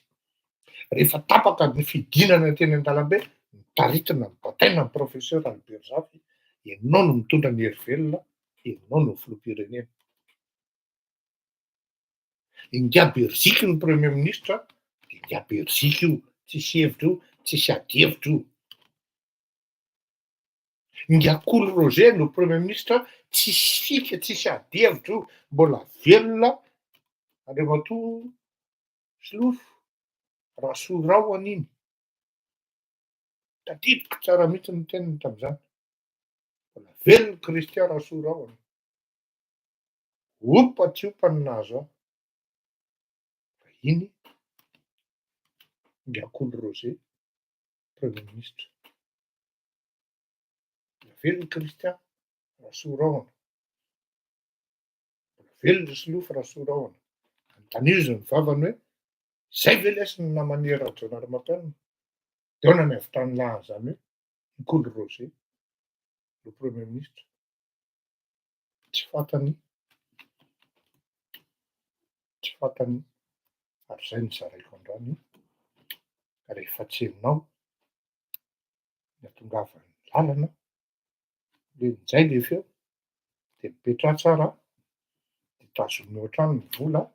Rehefa tapaka ny fidinana teny an-dalambe, notaritina, nobataina ny professeur Albert Zafy, ianao no mitondra ny hery velona, ianao no filoham-pirenena. Ingahy Beriziky no premier ministre, de Ingahy Beriziky io, tsisy hevitra io, tsisy ady hevitra io. Ingahy Kolo Roger no premier ministre, tsisy fika, tsisy ady hevitra io, mbola velona Andriamatoa Solofo Rasoarahona iny. Tadidiko tsara mihitsy ny teniny tamin'izany. Mbola velona Christian Rasoarahona. Opa tsy opa no nahazo ahy. Fa iny Ingahy Kolo Roger premier ministre. Mbola velona Christian Rasoarahona. Mbola velona ry Solofo Rasoarahona. Anontanio izy ny vavany hoe zay ve lesy ny naman'i Hery Rajaonarimampianina? De ahoana ny havitan'ny lahan'izany hoe i Kolo Roger no premier ministre? Tsy fantany, tsy fantany ary zay no zaraiko androany rehefa tsy henonao ny hatongavan'ny lalana le njay le feo de mipetraha tsara de tazomy eo hatrany ny vola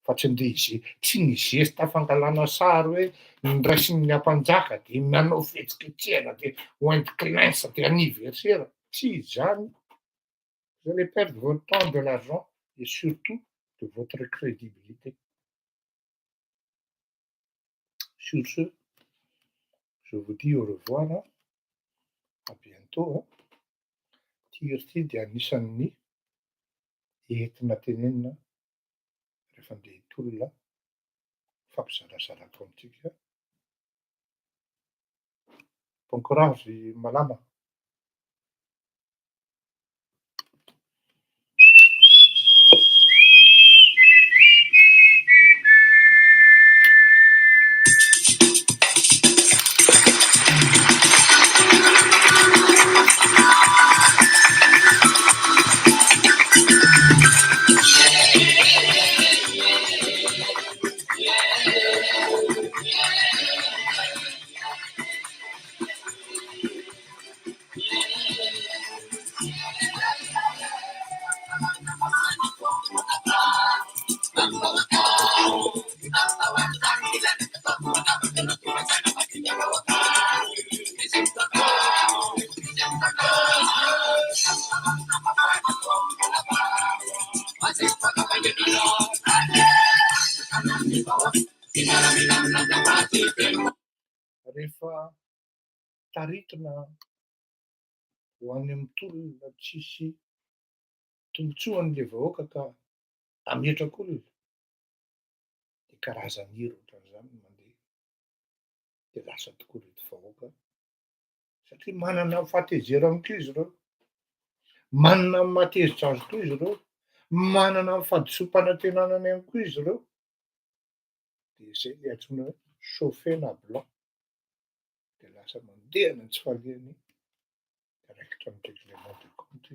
fa tsy andeha hize- tsy ny zesta fangalana sary hoe niraisin'ny ampanjaka de manao fihetsiketsehana de hoenti-clince de anniversaire, tsy izany. Vous allez perdre votre temps, de l'argent et surtout de votre crédibilité. Sur ce, je vous dis au revoir, à bientôt. Ity hira ity dia anisan'ny entina tenenina rehefa andeha hitolona fampizarazarako amintsika. Bon courage malama. Rehefa taritina ho any amin'ny tolona tsisy tombontsoan'le vahoaka ka hametraka olona de karazany hira ohatran'izany no mandeha de lasa tokoa reto vahoaka satria manana ny fahatezerany koa izy ireo, manana ny mahatezitra azy koa izy ireo, manana ny fahadisoam-panantenanany ihany koa izy ireo, de zay le antsoina hoe chauffena à blanc, de lasa mandeha any tsy faliany raikitra ny règlement de compte.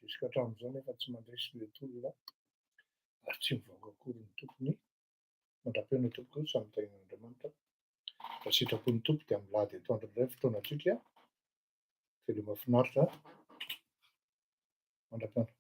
Jusqu'à hatramin'izao nefa tsy mandresy ilay tolona ary tsy mivoaka akory ny tompony. Mandra-pihaona tompoko, samy tahian'Andriamanitra. Raha sitrapon'ny Tompo dia amin'ny lahady atoandro indray fotoanantsika. Veloma finaritra. Mandra-pihaona.